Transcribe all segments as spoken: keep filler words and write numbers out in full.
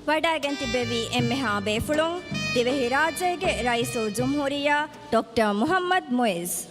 ވަޑައިގެން ތިއްބެވި އެންމެހާ ބޭފުޅުން، ދިވެހިރާއްޖޭގެ ރައީސުލްޖުމްހޫރިއްޔާ ޑޮކްޓަރ މުޙައްމަދު މުޢިއްޒު.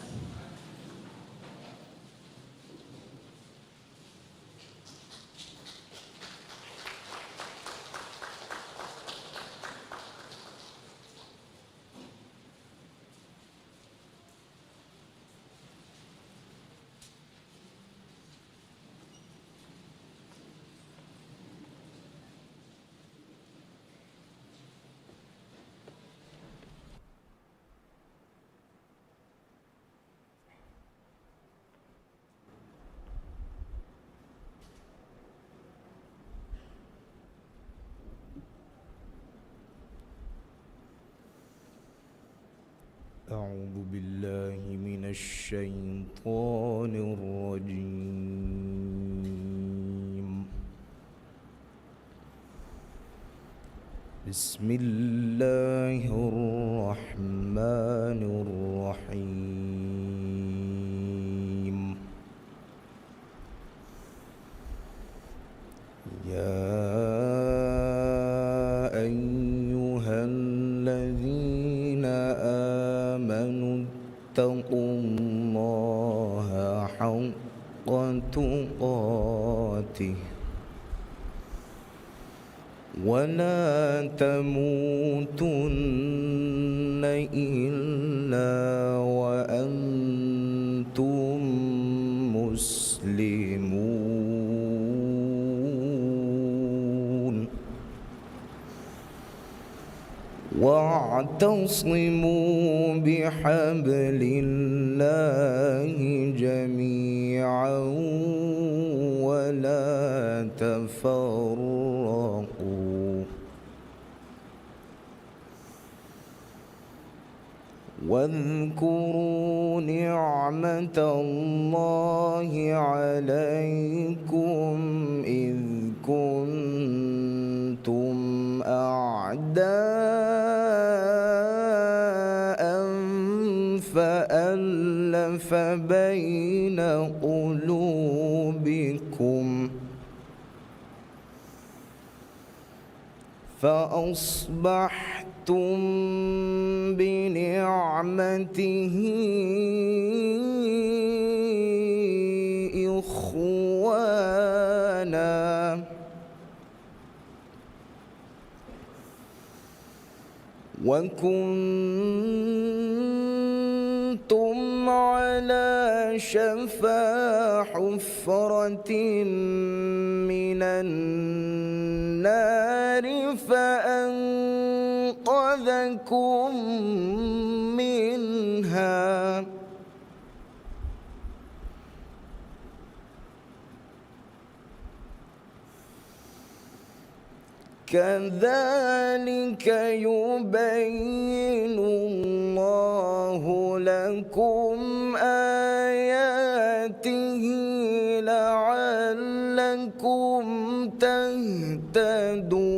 أعوذ بالله من الشيطان الرجيم. بسم الله الرحمن الرحيم. يا أيها الذين آمنوا اتقوا الله حق تقاته ولا تموتن إلا وأنتم مسلمون. واعتصموا بحبل الله جميعا ولا تفرقوا. واذكروا نعمة الله عليكم إذ كنتم أعداء فألف بين قلوبكم فأصبحتم بنعمته إخوانا وكنتم على شفا حفرة من النار فأنقذكم منها كذلك يبين الله لكم آياته لعلكم تهتدون.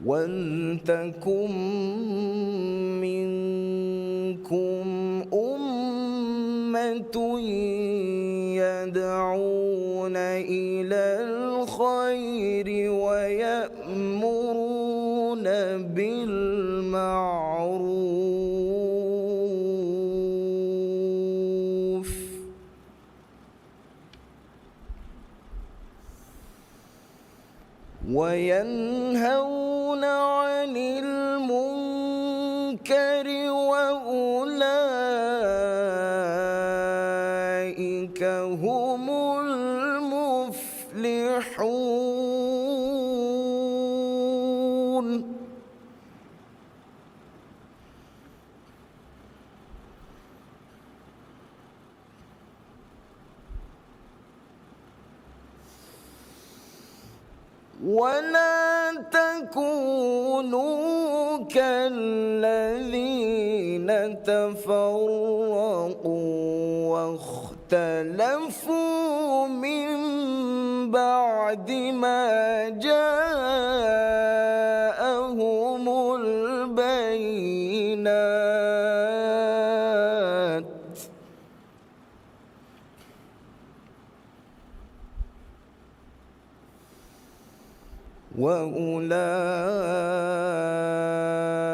ولتكن منكم أمة يدعون إلى الخير ويأمرون بالمعروف وينهون عن المنكر وأولئك هم المفلحون. ولا تكونوا كالذين تفرقوا واختلفوا من بعد ما جاءهم البينات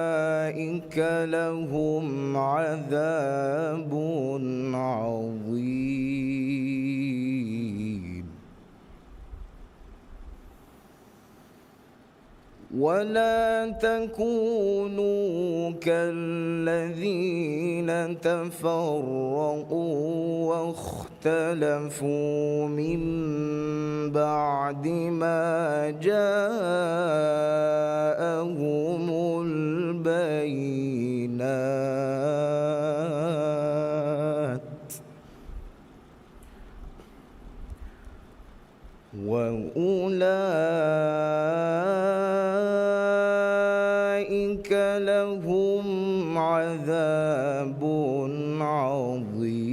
وأولئك لهم عذاب عظيم. ولا تكونوا كالذين تفرقوا واختلفوا من بعد ما جاءهم البينات. وأولئك لهم عذاب عظيم.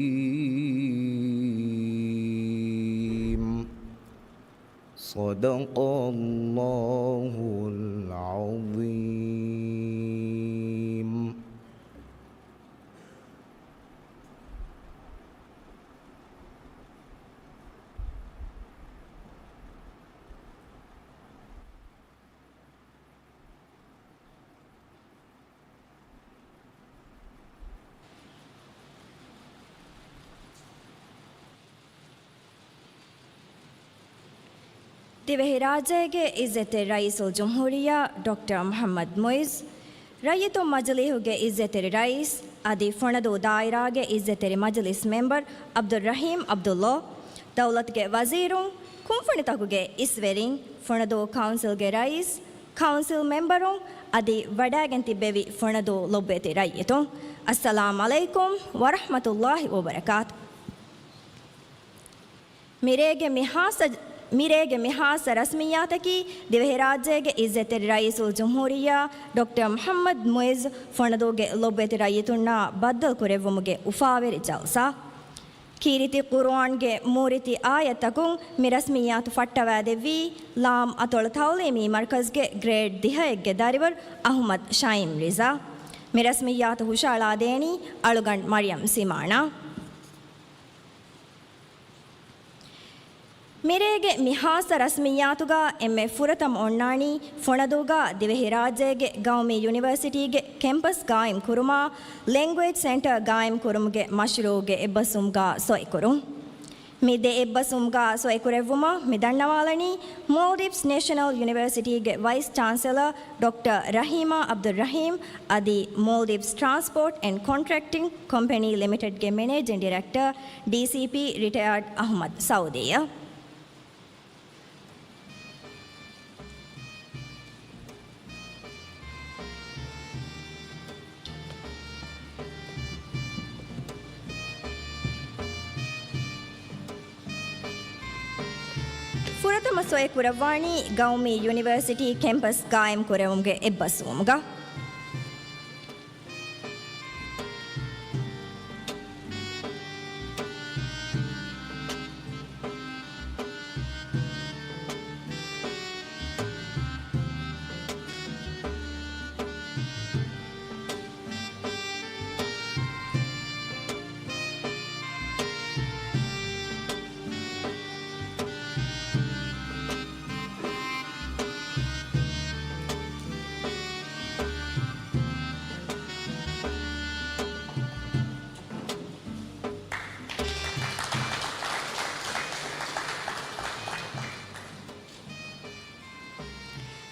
صدق الله العظيم. ދިވެހިރާއްޖޭގެ އިއްޒަތްތެރި ރައީސުލްޖުމްހޫރިއްޔާ ޑޮކްޓަރ މުޙައްމަދު މުޢިއްޒު، ރައްޔިތުން މަޖިލީހުގެ އިއްޒަތްތެރި ރައީސް އަދި ފުނަދޫ ދާއިރާގެ އިއްޒަތްތެރި މަޖިލިސް މެމްބަރު ޢަބްދުއްރަޙީމް ޢަބްދުﷲ، ދައުލަތުގެ ވަޒީރުން، ކުންފުނިތަކުގެ އިސްވެރިން، ފުނަދޫ ކައުންސިލްގެ ރައީސް، ކައުންސިލް މެމްބަރުން އަދި ވަޑައިގެން ތިއްބެވި ފުނަދޫ ލޮބުވެތި ރައްޔިތުން، އައްސަލާމް ޢަލައިކުމް ވަރަޙްމަތުﷲ ވަބަރަކާތު. މިރޭގެ މި ހާއްސަ، މިރޭގެ މި ހާއްސަ ރަސްމިއްޔާތަކީ، ދިވެހިރާއްޖޭގެ އިއްޒަތްތެރި ރައީސުލްޖުމްހޫރިއްޔާ ޑޮކްޓަރ މުޙައްމަދު މުޢިއްޒު ފުނަދޫގެ ލޮބުވެތި ރައްޔިތުންނާ ބައްދަލުކުރެއްވުމުގެ އުފާވެރި ޖަލްސާ. ކީރިތި ޤުރުއާންގެ މޫރިތި އާޔަތްތަކުން މި ރަސްމިއްޔާތު ފައްޓަވައިދެއްވީ، ލާމް އަތޮޅު ތަޢުލީމީ މަރްކަޒްގެ ގްރޭޑް ދިހައެއްގެ ދަރިވަރު އަޙުމަދު ޝައިމް ރިޒާ. މި ރަސްމިއްޔާތު ހުށައަޅާދޭނީ އަޅުގަނޑު މަރިޔަމް ސިމާނާ. މިރޭގެ މި ހާއްސަ ރަސްމިއްޔާތުގަ އެންމެ ފުރަތަމަ އޮންނާނީ ފުނަދޫގަ ދިވެހިރާއްޖޭގެ ގައުމީ ޔުނިވަރސިޓީގެ ކެމްޕަސް ގާއިމް ކުރުމާ، ލެންގުއޭޖް ސެންޓަރ ގާއިމް ކުރުމުގެ މަޝްރޫޢުގެ އެއްބަސްވުމުގަ ސޮއިކުރުން. މި ދެ އެއްބަސްވުމުގަ ސޮއިކުރެއްވުމަށް މި ދަންނަވާލަނީ، މޯލްޑިވްސް ނޭޝަނަލް ޔުނިވަރސިޓީގެ ވައިސް ޗާންސެލަރ ޑޮކްޓަރ ރަޙީމާ ޢަބްދުއްރަޙީމް އަދި މޯލްޑިވްސް ޓްރާންސްޕޯޓް އެންޑް ކޮންޓްރެކްޓިން ކޮމްޕެނީ ލިމިޓެޑްގެ މެނޭޖިން ޑިރެކްޓަރ، ޑީސީޕީ، ރިޓަޔާޑް އަޙުމަދު ސަޢޫދީ. ފުރަތަމަ ސޮއި ކުރައްވާނީ ގައުމީ ޔުނިވަރސިޓީ ކެމްޕަސް ގާއިމް ކުރެވުމުގެ އެއްބަސްވުމުގަ.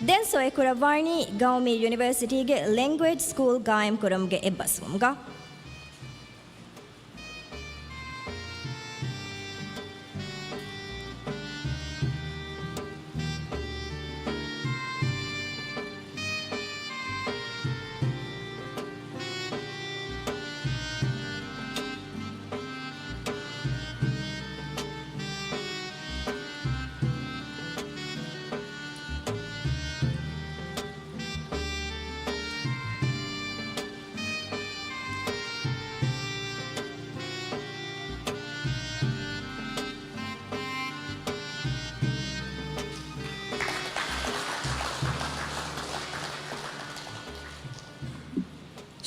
ދެން ސޮއިކުރައްވާނީ ގައުމީ ޔުނިވަރސިޓީގެ ލެންގުއޭޖް ސްކޫލް ގާއިމް ކުރުމުގެ އެއްބަސްވުމުގަ.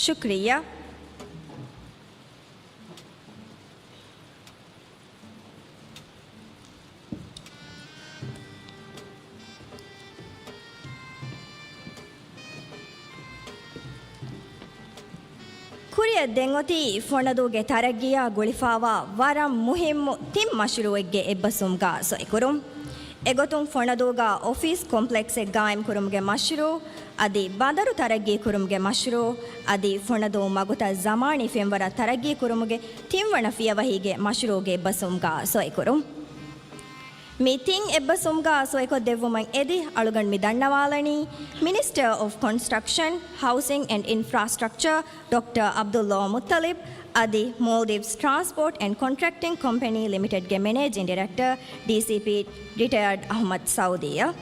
ޝުކްރިއްޔާ. ކުރިއަށް ދެން އޮތީ ފޮނަދޫގެ ތަރައްގީއާ ގުޅިފާވާ ވަރަށް މުހިއްމު ތިން މަޝްރޫއެއްގެ އެއްބަސްވުމުގަ ސޮއިކުރުން. އެގޮތުން ފޮނަދޫގަ އޮފީސް ކޮމްޕްލެކްސެއް ގާއިމްކުރުމުގެ މަޝްރޫއު، އަދި ބަނދަރު ތަރައްގީކުރުމުގެ މަޝްރޫއު، އަދި ފޮނަދޫ މަގުތައް ޒަމާނީ ފެންވަރަށް ތަރައްގީކުރުމުގެ ތިންވަނަ ފިޔަވަހީގެ މަޝްރޫއުގެ އެއްބަސްވުމުގަ ސޮއިކުރުން. މި ތިން އެއްބަސްވުމުގަ ސޮއިކޮށްދެއްވުމަށް އެދި އަޅުގަނޑު މި ދަންނަވާލަނީ، މިނިސްޓަރ އޮފް ކޮންސްޓްރަކްޝަން، ހައުސިން އެންޑް އިންފްރާސްޓްރަކްޗަރ ޑޮކްޓަރ ޢަބްދުﷲ މުއްޠަލިބް އަދި މޯލްޑިވްސް ޓްރާންސްޕޯޓް އެންޑް ކޮންޓްރެކްޓިން ކޮމްޕެނީ ލިމިޓެޑްގެ މެނޭޖިން ޑިރެކްޓަރ، ޑީސީޕީ، ރިޓަޔާޑް އަޙްމަދު ސައުދީއަށް.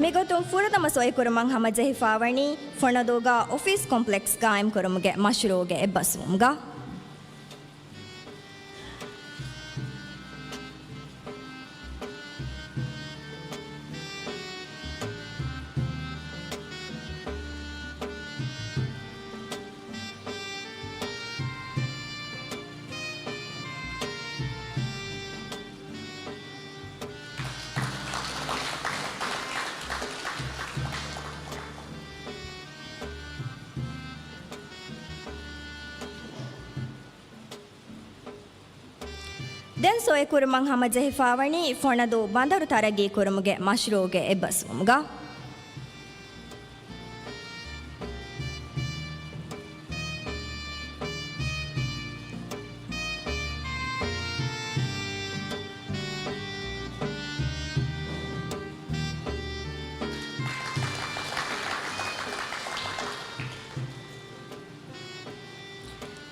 މިގޮތުން ފުރަތަމަ ސޮއިކުރުމަށް ހަމަޖެހިފާވަނީ ފޮނަދޫގަ އޮފީސް ކޮމްޕްލެކްސް ގާއިމްކުރުމުގެ މަޝްރޫއުގެ އެއްބަސްވުމުގަ. ދެން ސޮއިކުރުމަށް ހަމަޖެހިފާވަނީ ފޮނަދޫ ބަނދަރު ތަރައްގީކުރުމުގެ މަޝްރޫއުގެ އެއްބަސްވުމުގަ.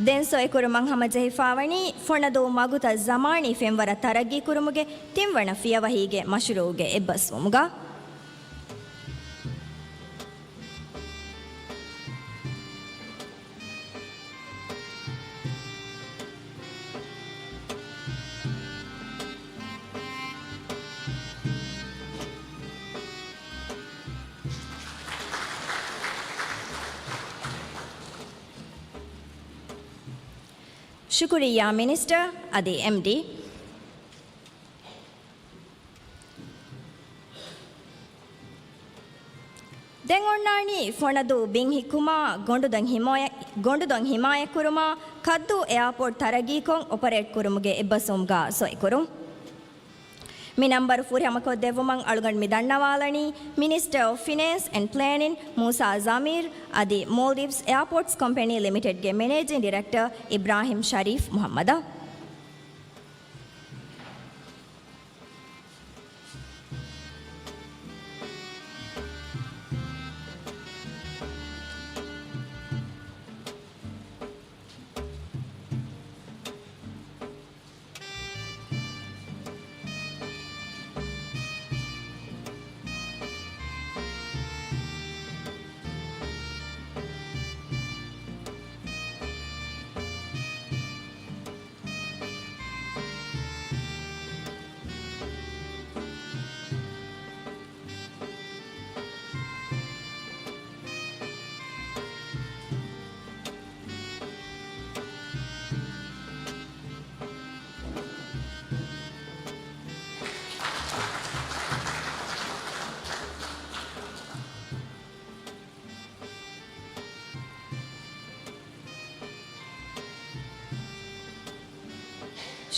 ދެން ސޮއިކުރުމަށް ހަމަޖެހިފާވަނީ ފޮނަދޫ މަގުތައް ޒަމާނީ ފެންވަރަށް ތަރައްގީކުރުމުގެ ތިންވަނަ ފިޔަވަހީގެ މަޝްރޫއުގެ އެއްބަސްވުމުގަ. ޝުކުރިއްޔާ މިނިސްޓަރ އަދި އެމްޑީ. ދެން އޮންނާނީ ފޮނަދޫ ބިން ހިއްކުމާ، ގޮނޑުދޮން ހިމާޔަ-، ގޮނޑުދޮން ހިމާޔަތްކުރުމާ، ކައްދޫ އެއާޕޯޓް ތަރައްގީކޮށް އޮޕަރޭޓްކުރުމުގެ އެއްބަސްވުމުގަ ސޮއިކުރުން. މި ނަންބަރު ފުރިހަމަކޮށްދެއްވުމަށް އަޅުގަނޑު މި ދަންނަވާލަނީ މިނިސްޓަރ އޮފް ފިނޭންސް އެންޑް ޕްލޭނިން މޫސާ ޒަމީރް އަދި މޯލްޑިވްސް އެއާޕޯޓްސް ކޮމްޕެނީ ލިމިޓެޑްގެ މެނޭޖިން ޑިރެކްޓަރ އިބްރާހިމް ޝަރީފް މުޙައްމަދަށް.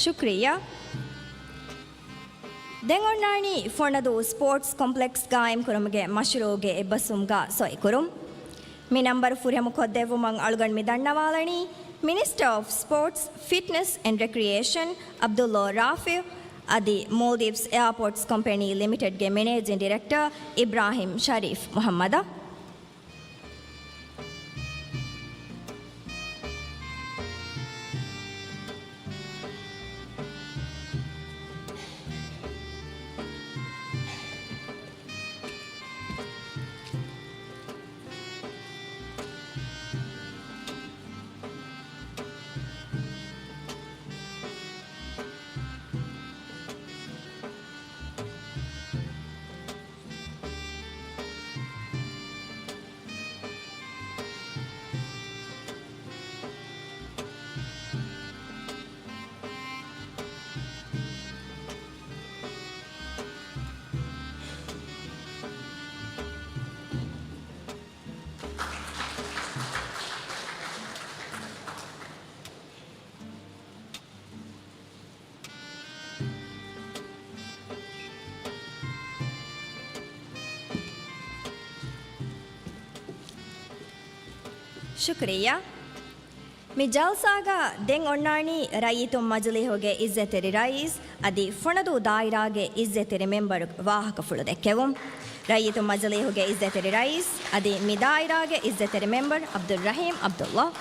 ޝުކްރިއްޔާ. ދެން އޮންނާނީ ފޮނަދޫ ސްޕޯޓްސް ކޮމްޕްލެކްސް ގާއިމްކުރުމުގެ މަޝްރޫއުގެ އެއްބަސްވުމުގަ ސޮއިކުރުން. މި ނަންބަރު ފުރިހަމަކޮށްދެއްވުމަށް އަޅުގަނޑު މި ދަންނަވާލަނީ މިނިސްޓަރ އޮފް ސްޕޯޓްސް، ފިޓްނެސް އެންޑް ރެކްރިއޭޝަން ޢަބްދުﷲ ރާފިޢު އަދި މޯލްޑިވްސް އެއާޕޯޓްސް ކޮމްޕެނީ ލިމިޓެޑްގެ މެނޭޖިން ޑިރެކްޓަރ އިބްރާހިމް ޝަރީފް މުޙައްމަދަށް. ޝުކުރިއްޔާ. މި ޖަލްސާގަ ދެން އޮންނާނީ ރައްޔިތުން މަޖިލީހުގެ އިއްޒަތްތެރި ރައީސް އަދި ފޮނަދޫ ދާއިރާގެ އިއްޒަތްތެރި މެމްބަރު ވާހަކަފުޅު ދެއްކެވުން. ރައްޔިތުން މަޖިލީހުގެ އިއްޒަތްތެރި ރައީސް އަދި މި ދާއިރާގެ އިއްޒަތްތެރި މެމްބަރު ޢަބްދުއްރަޙީމް ޢަބްދުﷲ.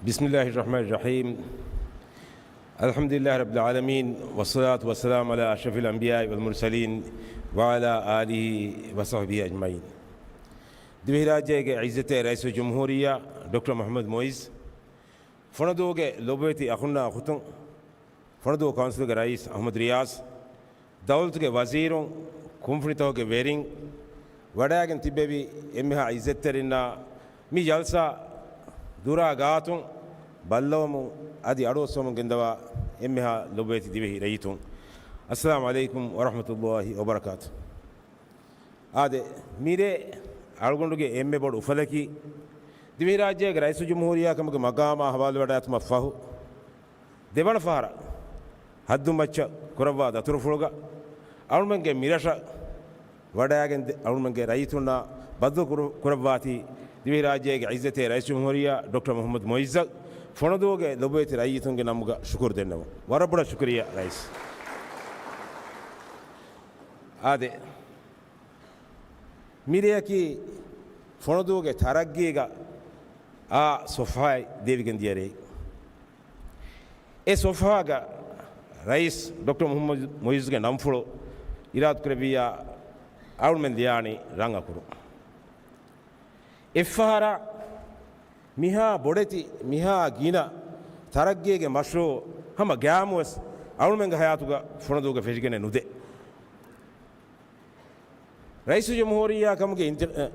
بسم الله الرحمن الرحيم. الحمد لله رب العالمين، والصلاة والسلام على أشرف الأنبياء والمرسلين، وعلى آله وصحبه أجمعين. ދިވެހިރާއްޖޭގެ ޢިއްޒަތްތެރި ރައީސުލްޖުމްހޫރިއްޔާ ޑޮކްޓަރ މުޙައްމަދު މުޢިއްޒު، ފޮނަދޫގެ ލޮބުވެތި އަޚުންނާ އުޚުތުން، ފޮނަދޫ ކައުންސިލްގެ ރައީސް އަޙްމަދު ރިޔާޒް، ދައުލަތުގެ ވަޒީރުން، ކުންފުނިތަކުގެ ވެރިން، ވަޑައިގެން ތިއްބެވި އެންމެހާ އިއްޒަތްތެރިންނާ، މި ޖަލްސާ ދުރާ ގާތުން ބައްލަވަމުން އަދި އަޑުއައްސަވަމުން ގެންދަވާ އެންމެހާ ލޮބުވެތި ދިވެހި ރައްޔިތުން، އައްސަލާމު ޢަލައިކުމް ވަރަޙްމަތުﷲ ވަބަރަކާތު. އާދެ، މިރޭ އަޅުގަނޑުގެ އެންމެ ބޮޑު އުފަލަކީ، ދިވެހިރާއްޖޭގެ ރައީސުލްޖުމްހޫރިއްޔާ ކަމުގެ މަގާމާ ހަވާލުވެވަޑައިގަތުމަށް ފަހު، ދެވަނަ ފަހަރަށް ހައްދުމައްޗަށް ކުރައްވާ ދަތުރުފުޅުގަ، އަޅުމެންގެ މިރަށަށް ވަޑައިގެން ދެ-، އަޅުމެންގެ ރައްޔިތުންނާ ބައްދަލު ކުރު-، ކުރައްވާތީ، ދިވެހިރާއްޖޭގެ ޢިއްޒަތްތެރި ރައީސުލްޖުމްހޫރިއްޔާ ޑޮކްޓަރ މުޙައްމަދު މުޢިއްޒަށް ފޮނަދޫގެ ލޮބުވެތި ރައްޔިތުންގެ ނަމުގަ ޝުކުރު ދެންނެވުން. ވަރަށް ބޮޑަށް ޝުކުރިއްޔާ ރައީސް. އާދެ. މިރެއަކީ ފޮނަދޫގެ ތަރައްގީގަ އާ ސޮފްހާއެއް ދެވިގެން ދިޔަ ރެއެއް. އެ ސޮފްހާގަ ރައީސް ޑޮކްޓަރ މުޙައްމަދު މުޢިއްޒުގެ ނަންފުޅު އިރާދަކުރެއްވިއްޔާ، އަޅުމެން ލިޔާނީ ރަން އަކުރު. އެއްފަހަރާ މިހާ ބޮޑެތި، މިހާ ގިނަ ތަރައްގީގެ މަޝްރޫޢު ހަމަ ގައިމުވެސް އަޅުމެންގެ ހަޔާތުގަ ފޮނަދޫގަ ފެށިގެނެއް ނުދޭ. ރައީސުލްޖުމްހޫރިއްޔާ ކަމުގެ އިންތި-، އެ،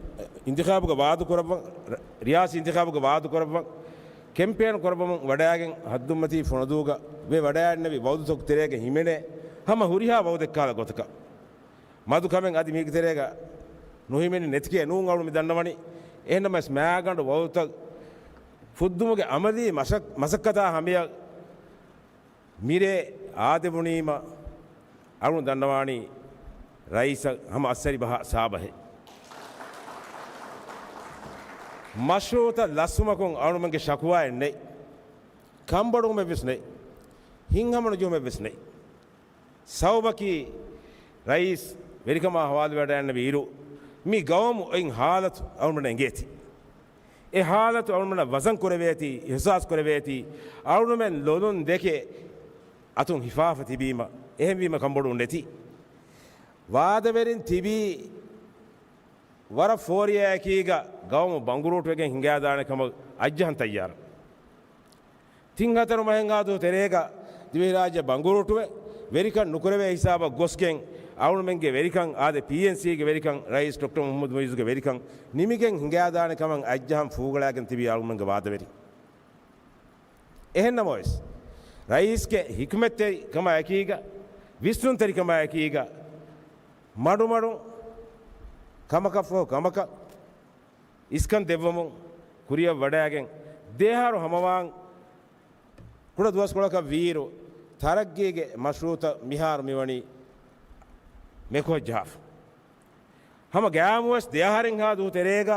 އިންތިޚާބުގަ ވާދަކުރައްވަން، ރަ-، ރިޔާސީ އިންތިޚާބުގަ ވާދަކުރައްވަން، ކެމްޕޭން ކުރައްވަމުން ވަޑައިގެން ހައްދުންމަތީ ފޮނަދޫގަ ވެ ވަޑައިގެންނެވި ވައުދުތަކުގެ ތެރޭގަ ހިމެނޭ ހަމަ ހުރިހާ ވައުދެއްކަހަލަ ގޮތަކަށް. މަދު ކަމެއް އަދި މީގެ ތެރޭގަ ނުހިމެނި ނެތިކޭ ނޫން އަޅު މި ދަންނަވަނީ. އެހެންނަމަވެސް މާގަނޑު ވައުދުތައް ފުއްދުމުގެ އަމަލީ މަސައް-، މަސައްކަތާ ހަމަޔަށް މިރޭ އާދެވުނީމަ، އަޅުން ދަންނަވާނީ ރައީސަށް ހަމަ އައްސަރި ބަހާ ސާބަހެއް. މަޝްރޫޢުތައް ލަސްވުމަކުން އަޅުމެންގެ ޝަކުވާއެއް ނެތް. ކަންބޮޑުވުމެއްވެސް ނެތް. ހިތްހަމަނުޖެހުމެއްވެސް ނެތް. ސަބަބަކީ، ރައީސް ވެރިކަމާ ހަވާލުވެވަޑައިގެންނެވި އިރު، މި ގައުމު އޮތް ހާލަތު އަޅުމެންނަށް އެނގޭތީ. އެ ހާލަތު އަޅުމެންނަށް ވަޒަން ކުރެވޭތީ، އިޙްސާސް ކުރެވޭތީ، އަޅުމެން ލޮލުން ދެކެ އަތުން ހިފާފަ ތިބީމަ، އެހެންވީމަ ކަންބޮޑުވުން ނެތި. ވާދަވެރިން ތިބީ ވަރަށް ފޯރިޔާއެކީގަ ގައުމު ބަނގުރޫޓުވެގެން ހިނގާދާނެ ކަމަށް އައްޖަހަން ތައްޔާރަށް. ތިން ހަތަރު މަހެއްހާ ދުވަހު ތެރޭގަ ދިވެހިރާއްޖެ ބަނގުރޫޓުވެ، ވެރިކަން ނުކުރެވޭ ހިސާބަށް ގޮސްގެން، އަޅުމެންގެ ވެރިކަން، އާދެ، ޕީއެންސީގެ ވެރިކަން، ރައީސް ޑޮކްޓަރ މުޙައްމަދު މުޢިއްޒުގެ ވެރިކަން ނިމިގެން ހިނގާދާނެ ކަމަށް އައްޖަހަން ފޫގަޅާގެން ތިބީ އަޅުމެންގެ ވާދަވެރިން. އެހެންނަމަވެސް، ރައީސްގެ ޙިކުމަތްތެރިކަމާއެކީގަ، ވިސްނުންތެރިކަމާއެކީގަ، މަޑުމަޑުން ކަމަކަށްފަހު ކަމަކަށް އިސްކަން ދެއްވަމުން ކުރިއަށް ވަޑައިގެން، ދެއަހަރު ހަމަވާން ކުޑަ ދުވަސްކޮޅަކަށް ވީއިރު، ތަރައްގީގެ މަޝްރޫޢުތައް މިހާރު މިވަނީ މެކޮށް ޖަހާފަ. ހަމަ ގައިމުވެސް ދެއަހަރެއްހާ ދުވަހު ތެރޭގަ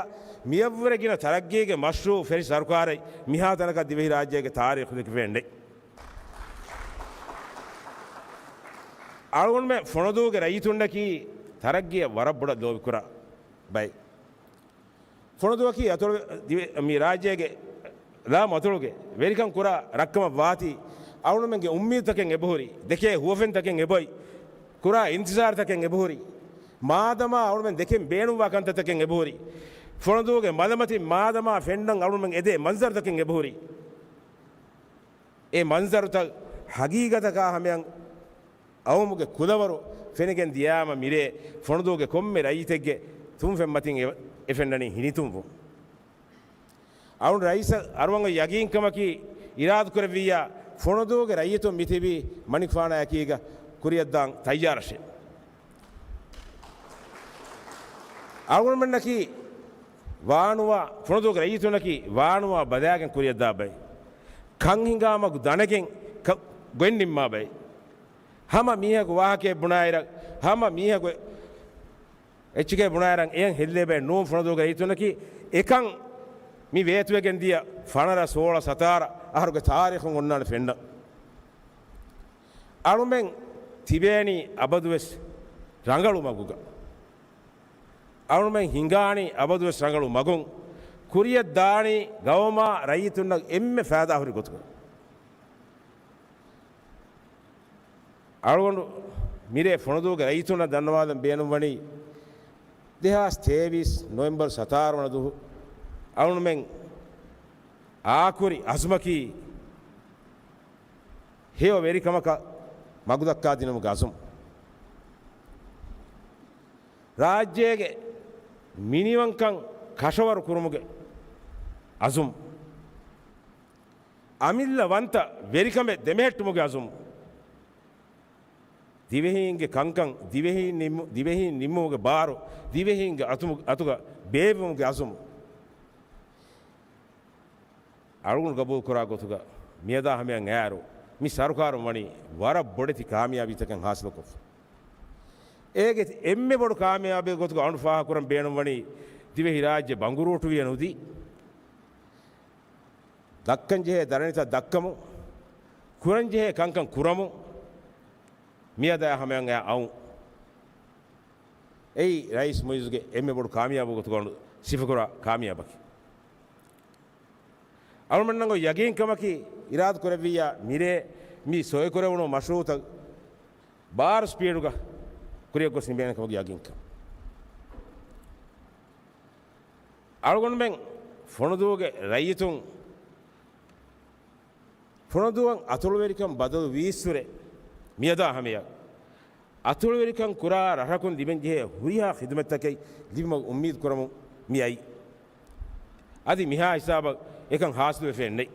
މިއަށްވުރެ ގިނަ ތަރައްގީގެ މަޝްރޫޢު ފެށި ސަރުކާރެއް މިހާ ތަނަކަށް ދިވެހިރާއްޖޭގެ ތާރީޚު ދެކެފައެއް ނެތް. އަޅުގަނޑުމެން ފޮނަދޫގެ ރައްޔިތުންނަކީ ތަރައްގީއަށް ވަރަށް ބޮޑަށް ލޯބިކުރާ ބައެއް. ފޮނަދޫއަކީ އަތޮޅު ދިވެ-، މި ރާއްޖޭގެ ލާމަތޮޅުގެ ވެރިކަން ކުރާ ރަށްކަމަށް ވާތީ، އަޅުމެންގެ އުއްމީދުތަކެއް އެބަހުރި، ދެކޭ ހުވަފެންތަކެއް އެބައޮތް، ކުރާ އިންތިޒާރުތަކެއް އެބަހުރި، މާދަމާ އަޅުމެން ދެކެން ބޭނުންވާ ކަންތައްތަކެއް އެބަހުރި، ފޮނަދޫގެ މަލަމަތިން މާދަމާ ފެންނަން އަޅުމެން އެދޭ މަންޒަރުތަކެއް އެބަހުރި. އެ މަންޒަރުތައް ހަގީގަތަކާ ހަމަޔަށް އައުމުގެ ކުލަވަރު ފެނިގެން ދިޔާމަ މިރޭ ފޮނަދޫގެ ކޮންމެ ރައްޔިތެއްގެ ތުންފެން މަތިން އެ-، އެ ފެންނަނީ ހިނިތުންވުން. އަޅުން ރައީސަށް އަރުވަން އޮތް ޔަގީންކަމަކީ، އިރާދަކުރެއްވިއްޔާ، ފޮނަދޫގެ ރައްޔިތުން މިތިބީ މަނިކުފާނާއެކީގަ ކުރިއަށްދާން ތައްޔާރަށޭ. އަޅުގަނޑުމެންނަކީ ވާނުވާ، ފޮނަދޫގެ ރައްޔިތުންނަކީ ވާނުވާ ބަލާގެން ކުރިއަށްދާ ބައެއް. ކަން ހިނގާ މަގު ދަނެގެން ކަ-، ގޮތް ނިންމާ ބައެއް. ހަމަ މީހަކު ވާހަކައެއް ބުނާއިރަށް، ހަމަ މީހަކު އެ-، އެއްޗެކޭ ބުނާއިރަށް އެޔަން ހެއްލޭ ބައެއް ނޫން. ފޮނުދޫގެ ރައްޔިތުންނަކީ އެކަން މި ވޭތުވެގެން ދިޔަ ފަނަރަ، ސޯޅަ، ސަތާރަ އަހަރުގެ ތާރީޚުން އޮންނާނެ ފެންނަ. އަޅުމެން ތިބޭނީ އަބަދުވެސް ރަނގަޅު މަގުގަ. އަޅުމެން ހިނގާނީ އަބަދުވެސް ރަނގަޅު މަގުން. ކުރިޔަށް ދާނީ ގައުމާ ރައްޔިތުންނަށް އެންމެ ފައިދާ ހުރި ގޮތުގަ. އަޅުގަނޑު މިރޭ ފޮނުދޫގެ ރައްޔިތުންނަށް ދަންނަވާލަން ބޭނުންވަނީ، ދެހާސް ތޭވީސް ނޮވެމްބަރު ސަތާރަ ވަނަ ދުވަހު އަޅުމެން އާކުރި އަޒުމަކީ، ހެޔޮ ވެރިކަމަކަށް މަގުދައްކާދިނުމުގެ އަޒުމް. ރާއްޖޭގެ މިނިވަންކަން ކަށަވަރު ކުރުމުގެ އަޒުމް. އަމިއްލަ ވަންތަ ވެރިކަމެއް ދެމެހެއްޓުމުގެ އަޒުމް. ދިވެހީންގެ ކަންކަން ދިވެހީން ނިންމު-، ދިވެހީން ނިންމުމުގެ ބާރު ދިވެހީންގެ އަތުމު-، އަތުގަ ބޭއްވުމުގެ އަޒުމް. އަޅުގަނޑު ގަބޫލުކުރާ ގޮތުގަ މިއަދާ ހަމަޔަށް އައިއިރު، މި ސަރުކާރުން ވަނީ ވަރަށް ބޮޑެތި ކާމިޔާބީތަކެއް ހާސިލުކޮށްފަ. އޭގެ އެންމެ ބޮޑު ކާމިޔާބީ ގޮތުގަ އަޅުގަނޑު ފާހަގަކުރަން ބޭނުންވަނީ، ދިވެހިރާއްޖެ ބަނގުރޫޓުވިޔަ ނުދީ، ދައްކަންޖެހޭ ދަރަނިތައް ދައްކަމުން، ކުރަންޖެހޭ ކަންކަން ކުރަމުން، މިއަދާ ހަމަޔަށް އައި އައުން. އެއީ ރައީސް މުއިއްޒުގެ އެންމެ ބޮޑު ކާމިޔާބު ގޮތުގަ އަޅުގަނޑު ސިފަކުރާ ކާމިޔާބަކީ. އަޅުމެންނަށް އޮތް ޔަގީންކަމަކީ، އިރާދަކުރެއްވިއްޔާ މިރޭ މި ސޮއިކުރެވުނު މަޝްރޫއުތައް ބާރު ސްޕީޑުގަ ކުރިއަށް ގޮސް ނިމޭނެ ކަމުގެ ޔަގީންކަން. އަޅުގަނޑުމެން ފޮނުދޫގެ ރައްޔިތުން، ފޮނުދޫއަށް އަތޮޅުވެރިކަން ބަދަލު ވީއްސުރެ، މިއަދާ ހަމަޔަށް އަތޮޅުވެރިކަން ކުރާ ރަށަކުން ލިބެންޖެހޭ ހުރިހާ ޚިދުމަތްތަކެއް ލިބުމަށް އުއްމީދު ކުރަމުން މި އައީ. އަދި މިހާ ހިސާބަށް އެކަން ހާސިލުވެފައެއް ނެތް.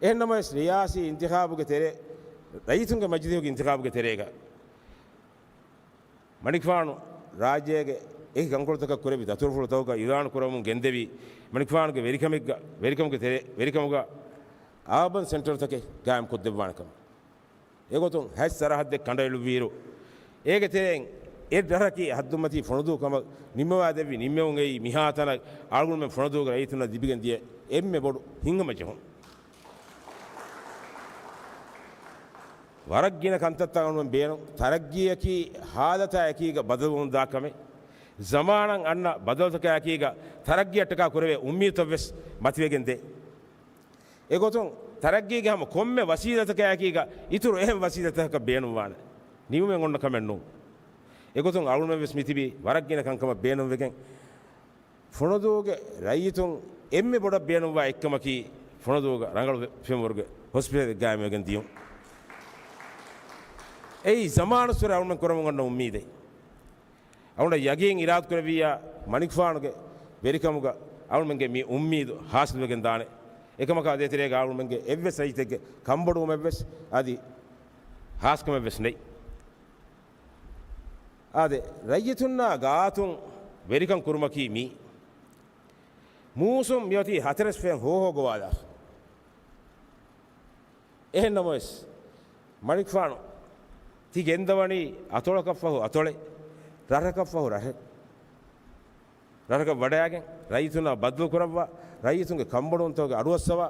އެހެންނަމަވެސް، ރިޔާސީ އިންތިޚާބުގެ ތެރޭ، ރައްޔިތުންގެ މަޖިލީހުގެ އިންތިޚާބުގެ ތެރޭގަ، މަނިކުފާނު ރާއްޖޭގެ އެކި ކަންކޮޅުތަކަށް ކުރެއްވި ދަތުރުފުޅުތަކުގަ އިޢުލާނު ކުރަމުން ގެންދެވީ، މަނިކުފާނުގެ ވެރިކަމެއްގަ، ވެރިކަމުގެ ތެރޭ، ވެރިކަމުގަ އާބަން ސެންޓަރުތަކެއް ގާއިމް ކޮށްދެއްވާނެ ކަމަށް. އެގޮތުން ހަތް ސަރަހައްދެއް ކަނޑައެޅުއްވިއިރު، އޭގެ ތެރެއިން އެއް ރަށަކީ ހައްދުންމަތީ ފޮނުދޫ ކަމަށް ނިންމަވާ ދެއްވި ނިންމެވުން އެއީ މިހާތަނަށް އަޅުގަނޑުމެން ފޮނުދޫގެ ރައްޔިތުންނަށް ލިބިގެން ދިޔަ އެންމެ ބޮޑު ހިތްހަމަޖެހުން. ވަރަށް ގިނަ ކަންތައްތައް އަޅުގަނޑުމެން ބޭނުން. ތަރައްގީއަކީ ހާލަތާ އެކީގަ ބަދަލުވަމުންދާ ކަމެއް. ޒަމާނަށް އަންނަ ބަދަލުތަކާ އެކީގަ ތަރައްގީއަށްޓަކާ ކުރެވޭ އުއްމީދުތައްވެސް މަތިވެގެން ދޭ. އެގޮތުން ތަރައްގީގެ ހަމަ ކޮންމެ ވަސީލަތަކާއެކީގަ އިތުރު އެހެން ވަސީލަތަކަކަށް ބޭނުންވާނެ. ނިމުމެއް އޮންނަ ކަމެއް ނޫން. އެގޮތުން އަޅުގަނޑުމެން ވެސް މިތިބީ ވަރަށް ގިނަ ކަންކަމަށް ބޭނުންވެގެން، ފޮނުދޫގެ ރައްޔިތުން އެންމެ ބޮޑަށް ބޭނުންވާ އެއްކަމަކީ، ފޮނުދޫގަ ރަނގަޅު ފެންވަރުގެ ހޮސްޕިޓަލެއް ގާއިމްވެގެން ދިޔުން. އެއީ ޒަމާނުއްސުރެ އަޅުގަނޑުމެން ކުރަމުން އޮންނަ އުއްމީދެއް. އަޅުގަނޑަށް ޔަގީން އިރާދަކުރެއްވިއްޔާ، މަނިކުފާނުގެ ވެރިކަމުގަ އަޅުމެންގެ މި އުއްމީދު ހާސިލުވެގެން ދާނެ. އެކަމަކާ ދޭތެރޭގަ އަޅުމެންގެ އެއްވެސް ރައްޔިތެއްގެ ކަންބޮޑުވުމެއްވެސް އަދި ހާސްކަމެއްވެސް ނެތް. އާދެ، ރައްޔިތުންނާ ގާތުން ވެރިކަން ކުރުމަކީ މީ. މޫސުން މިއޮތީ ހަތަރެސް ފެން ހޯހޯ ގޮވާލާފަ. އެހެން ނަމަވެސް، މަނިކުފާނު ތި ގެންދަވަނީ އަތޮޅަކަށްފަހު އަތޮޅެއް، ރަށަކަށްފަހު ރަށެއް. ރަށަކަށް ވަޑައިގެން ރައްޔިތުންނާ ބައްދަލު ކުރައްވާ، ރައްޔިތުންގެ ކަންބޮޑުވުންތަކުގެ އަޑުއައްސަވާ،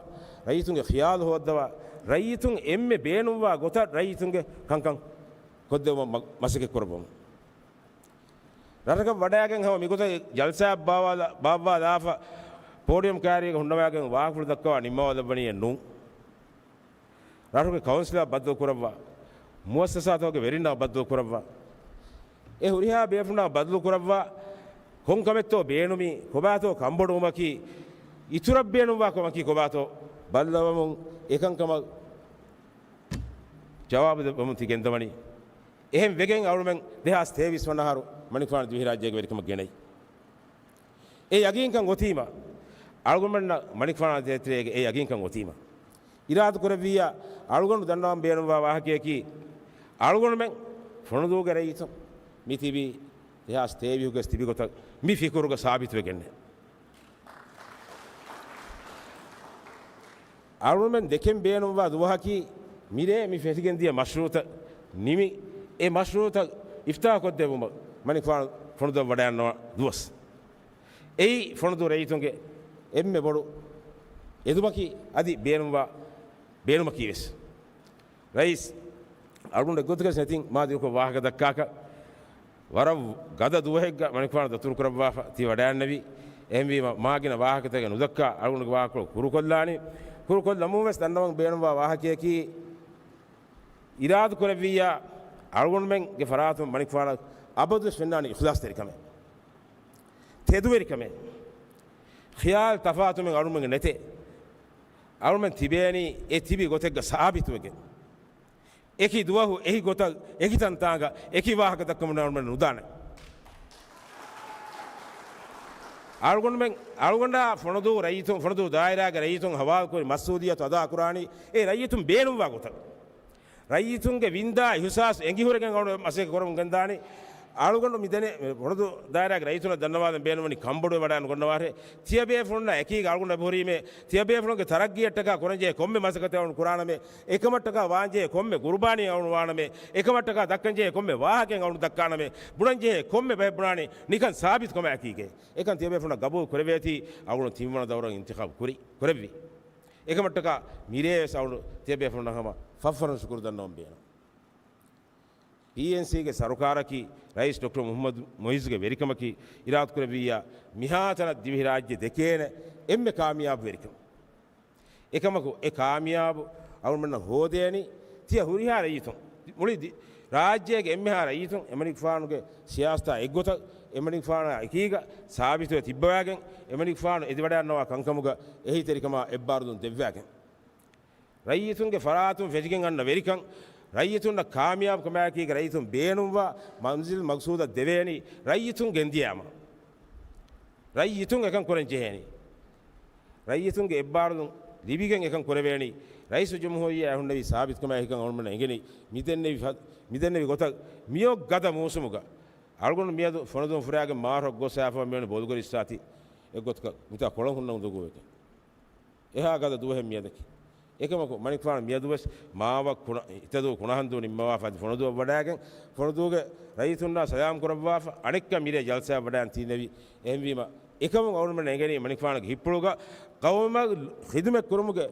ރައްޔިތުންގެ ޚިޔާލު ހޯއްދަވާ، ރައްޔިތުން އެންމެ ބޭނުންވާ ގޮތަށް ރައްޔިތުންގެ ކަންކަން ކޮށްދެއްވުމަށް މަ-، މަސައްކަތް ކުރައްވަމު. ރަށަކަށް ވަޑައިގެން ހަމަ މިގޮތަށް ޖަލްސާއަށް ބާވާލާ-، ބާއްވާލާފަ، ޕޯޑިއަމް ކާރީގަ ހުންނަވާގެން ވާހަކަފުޅު ދައްކަވާ ނިންމަވާލައްވަނީއެއް ނޫން. ރަށުގެ ކައުންސިލާ ބައްދަލު ކުރައްވާ، މުއައްސަސާތަކުގެ ވެރިންނާ ބައްދަލު ކުރައްވާ، އެ ހުރިހާ ބޭފުޅުންނާ ބައްދަލު ކުރައްވާ، ކޮން ކަމެއްތޯ ބޭނުމީ، ކޮބާތޯ ކަންބޮޑުވުމަކީ، އިތުރަށް ބޭނުންވާ ކަމަކީ ކޮބާތޯ ބައްލަވަމުން، އެކަންކަމަށް ޖަވާބު ދެއްވަމުން ތި ގެންދަވަނީ. އެހެން ވެގެން އަޅުމެން ދެހާސް ތޭވީސް ވަނަ އަހަރު މަނިކުފާނު ދިވެހިރާއްޖޭގެ ވެރިކަމަށް ގެނައީ. އެ ޔަގީންކަން އޮތީމަ، އަޅުގަނޑުމެންނަށް މަނިކުފާނާ ދޭތެރޭގެ އެ ޔަގީންކަން އޮތީމަ، އިރާދަ ކުރެއްވިއްޔާ، އަޅުގަނޑު ދަންނަވަން ބޭނުންވާ ވާހަކަޔަކީ، އަޅުގަނޑުމެން ފޮނުދޫގެ ރައްޔިތުން މި ތިބީ ދެހާސް ތޭވީހުގަ ތިބި ގޮތަށް މި ފިކުރުގަ ސާބިތުވެގެންނެއް. އަޅުގަނޑުމެން ދެކެން ބޭނުންވާ ދުވަހަކީ މިރޭ މި ފެށިގެން ދިޔަ މަޝްރޫޢުތައް ނިމި، އެ މަޝްރޫޢުތައް އިފްތިތާޙް ކޮށްދެއްވުމަށް މަނިކުފާނު ފޮނުދުއަށް ވަޑައިގަންނަވާ ދުވަސް. އެއީ ފޮނުދޫ ރައްޔިތުންގެ އެންމެ ބޮޑު އެދުމަކީ އަދި ބޭނުންވާ ބޭނުމަކީ ވެސް. ރައީސް، އަޅުގަނޑު އެއްގޮތަކަށް ނެތިން މާ ދިރިކޮށް ވާހަކަ ދައްކާކަށް ވަރަށް ގަދަ ދުވަހެއްގަ މަނިކުފާނު ދަތުރުކުރައްވާފަ ތި ވަޑައިގަންނެވި. އެހެންވީމަ މާގިނަ ވާހަކަތަކެއް ނުދައްކާ އަޅުގަނޑުގެ ވާހަކަކޮޅު ކުރުކޮށްލާނީ. ކުރުކޮށްލަމުން ވެސް ދަންނަވަން ބޭނުންވާ ވާހަކަޔަކީ، އިރާދަކުރެއްވިއްޔާ އަޅުގަނޑުމެންގެ ފަރާތުން މަނިކުފާނަށް އަބަދުވެސް ފެންނާނީ އިޚްލާޞްތެރިކަމެއް، ތެދުވެރިކަމެއް. ޚިޔާލު ތަފާތުމެއް އަޅުގަނޑުމެންގެ ނެތޭ. އަޅުގަނޑުމެން ތިބޭނީ އެ ތިބި ގޮތެއްގަ ސާބިތުވެގެން. އެކި ދުވަހު އެކި ގޮތަށް އެކި ތަންތާނގަ އެކި ވާހަކަ ދައްކަމުން އަޅުގަނޑުމެން ނުދާނެ. އަޅުގަނޑުމެން، އަޅުގަނޑާ ފޮނުދޫ ރައްޔިތުން، ފޮނުދޫ ދާއިރާގެ ރައްޔިތުން ހަވާލުކުރި މަސްއޫލިއްޔަތު އަދާކުރާނީ އެ ރައްޔިތުން ބޭނުންވާ ގޮތަށް. ރައްޔިތުންގެ ވިންދާ އިހުސާސް އެނގިހުރެގެން އަޅުގަނޑު މަސައްކަތް ކުރަމުން ގެންދާނީ. އަޅުގަނޑު މިދެނެ ފޮނުދޫ ދާއިރާގެ ރައްޔިތުންނަށް ދަންނަވާލަން ބޭނުންވަނީ ކަންބޮޑުވެ ވަޑައިނުގަންނަވާށޭ. ތިޔަބޭފުޅުންނާ އެކީގަ އަޅުގަނޑު އެބަހުރީމޭ، ތިޔަބޭފުޅުންގެ ތަރައްގީއަށްޓަކާ ކުރަންޖެހޭ ކޮންމެ މަސައްކަތެއް އަޅުގަނޑު ކުރާނަމޭ، އެކަމަށްޓަކާ ވާންޖެހޭ ކޮންމެ ގުރުބާނީ އަޅުގަނޑު ވާނަމޭ، އެކަމަށްޓަކާ ދައްކަންޖެހޭ ކޮންމެ ވާހަކައެއް އަޅުގަނޑު ދައްކާނަމޭ، ބުނަންޖެހޭ ކޮންމެ ބައެއް ބުނާނީ ނިކަން ސާބިތުކަމާއެކީގައި. އެކަން ތިޔަބޭފުޅުންނަށް ގަބޫލު ކުރެވޭތީ އަޅުގަނޑު ތިންވަނަ ދައުރަށް އިންތިޚާބު ކުރި، ކުރެއްވި. އެކަމަށްޓަކާ މިރޭވެސް އަޅުގަނޑު ތިޔަބޭފުޅުންނަށް ހަމަ ފަށްފަށުން ޝުކުރު ދަންނަވަން ބޭނުން. ޕީއެންސީގެ ސަރުކާރަކީ ރައީސް ޑޮކްޓަރ މުޙައްމަދު މުޢިއްޒުގެ ވެރިކަމަކީ އިރާދަކުރެއްވިއްޔާ މިހާތަނަށް ދިވެހިރާއްޖެ ދެކޭނެ އެންމެ ކާމިޔާބު ވެރިކަމެއް. އެކަމަކު އެ ކާމިޔާބު އަޅުގަނޑަށް ހޯދޭނީ ތިޔަ ހުރިހާ ރައްޔިތުން، މުޅި ދި-، ރާއްޖޭގެ އެންމެހާ ރައްޔިތުން އެމަނިކުފާނުގެ ސިޔާސަތާ އެއްގޮތަށް އެމަނިކުފާނާ އެކީގަ ސާބިތުވެ ތިއްބަވާގެން އެމަނިކުފާނު އެދިވަޑައިގަންނަވާ ކަންކަމުގަ އެހީތެރިކަމާ އެއްބާރުލުން ދެއްވާގެން. ރައްޔިތުންގެ ފަރާތުން ފެށިގެން އަންނަ ވެރިކަން، ރައްޔިތުންނަށް ކާމިޔާބު ކަމާއެކީގަ ރައްޔިތުން ބޭނުންވާ މަންޒިލް މަގްސޫދަށް ދެވޭނީ ރައްޔިތުން ގެންދިޔާމަ. ރައްޔިތުން އެކަން ކުރަން ޖެހޭނީ. ރައްޔިތުންގެ އެއްބާރުލުން ލިބިގެން އެކަން ކުރެވޭނީ. ރައީސުލްޖުމްހޫރިއްޔާ އެ ހުންނެވި ސާބިތުކަމާއެކީގަ އަޅުގަނޑުމެންނަށް އެނގެނީ މިދެންނެވި ފަ-، މިދެންނެވި ގޮތަށް މިއޮއް ގަދަ މޫސުމުގަ. އަޅުގަނޑު މިއަދު ފޮނުދޫން ފުރާގެން މާރަށް ގޮސް އައިފަ މިވަނީ ބޮލުގަރި ސާތި އެއްގޮތަކަށް މިތާ ކޮޅަށް ހުންނަ އުނދަގޫވެގެން. އެހާ ގަދަ ދުވަހެއް މިއަދަކީ. އެކަމަކު މަނިކުފާނު މިއަދުވެސް މާވަށް ކުނަ-، ހިތަދޫ ކުނަހަންދޫ ނިންމަވާފަ އަދި ފޮނުދޫއަށް ވަޑައިގެން ފޮނުދޫގެ ރައްޔިތުންނާ ސަލާމް ކުރައްވާފަ އަނެއްކާ މިރޭ ޖަލްސާއަށް ވަޑައިގެން ތިއްބެވި. އެހެންވީމަ އެކަމުން އަޅުގަނޑުމެން އެނގެނީ މަނިކުފާނުގެ ހިތްޕުޅުގަ ޤައުމަށް ޚިދުމަތް ކުރުމުގެ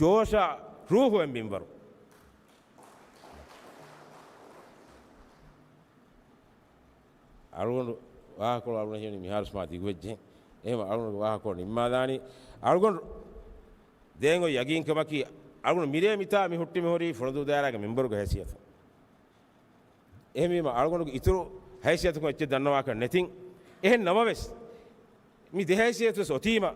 ޖޯޝާ ރޫޙު އެންމެ މިންވަރު. އަޅުގަނޑު ވާހަކަކޮޅު އަޅުގަނޑަށް ހީވަނީ މިހާރު ސުމާ ދިގުވެއްޖެ. އެހެން އަޅުގަނޑުގެ ވާހަކަކޮޅު ނިންމާލާނީ. އަޅުގަނޑު ދޭން އޮތް ޔަގީންކަމަކީ، އަޅުގަނޑު މިރޭ މިތާ މި ހުއްޓި މިހުރީ ފޮނުދޫ ދާއިރާގެ މެމްބަރުގެ ހައިސިއްޔަތުން. އެހެންވީމަ، އަޅުގަނޑުގެ އިތުރު ހައިސިއްޔަތަކުން އެއްޗެއް ދަންނަވާކަށް ނެތިން. އެހެން ނަމަވެސް، މި ދެ ހައިސިއްޔަތުވެސް އޮތީމަ،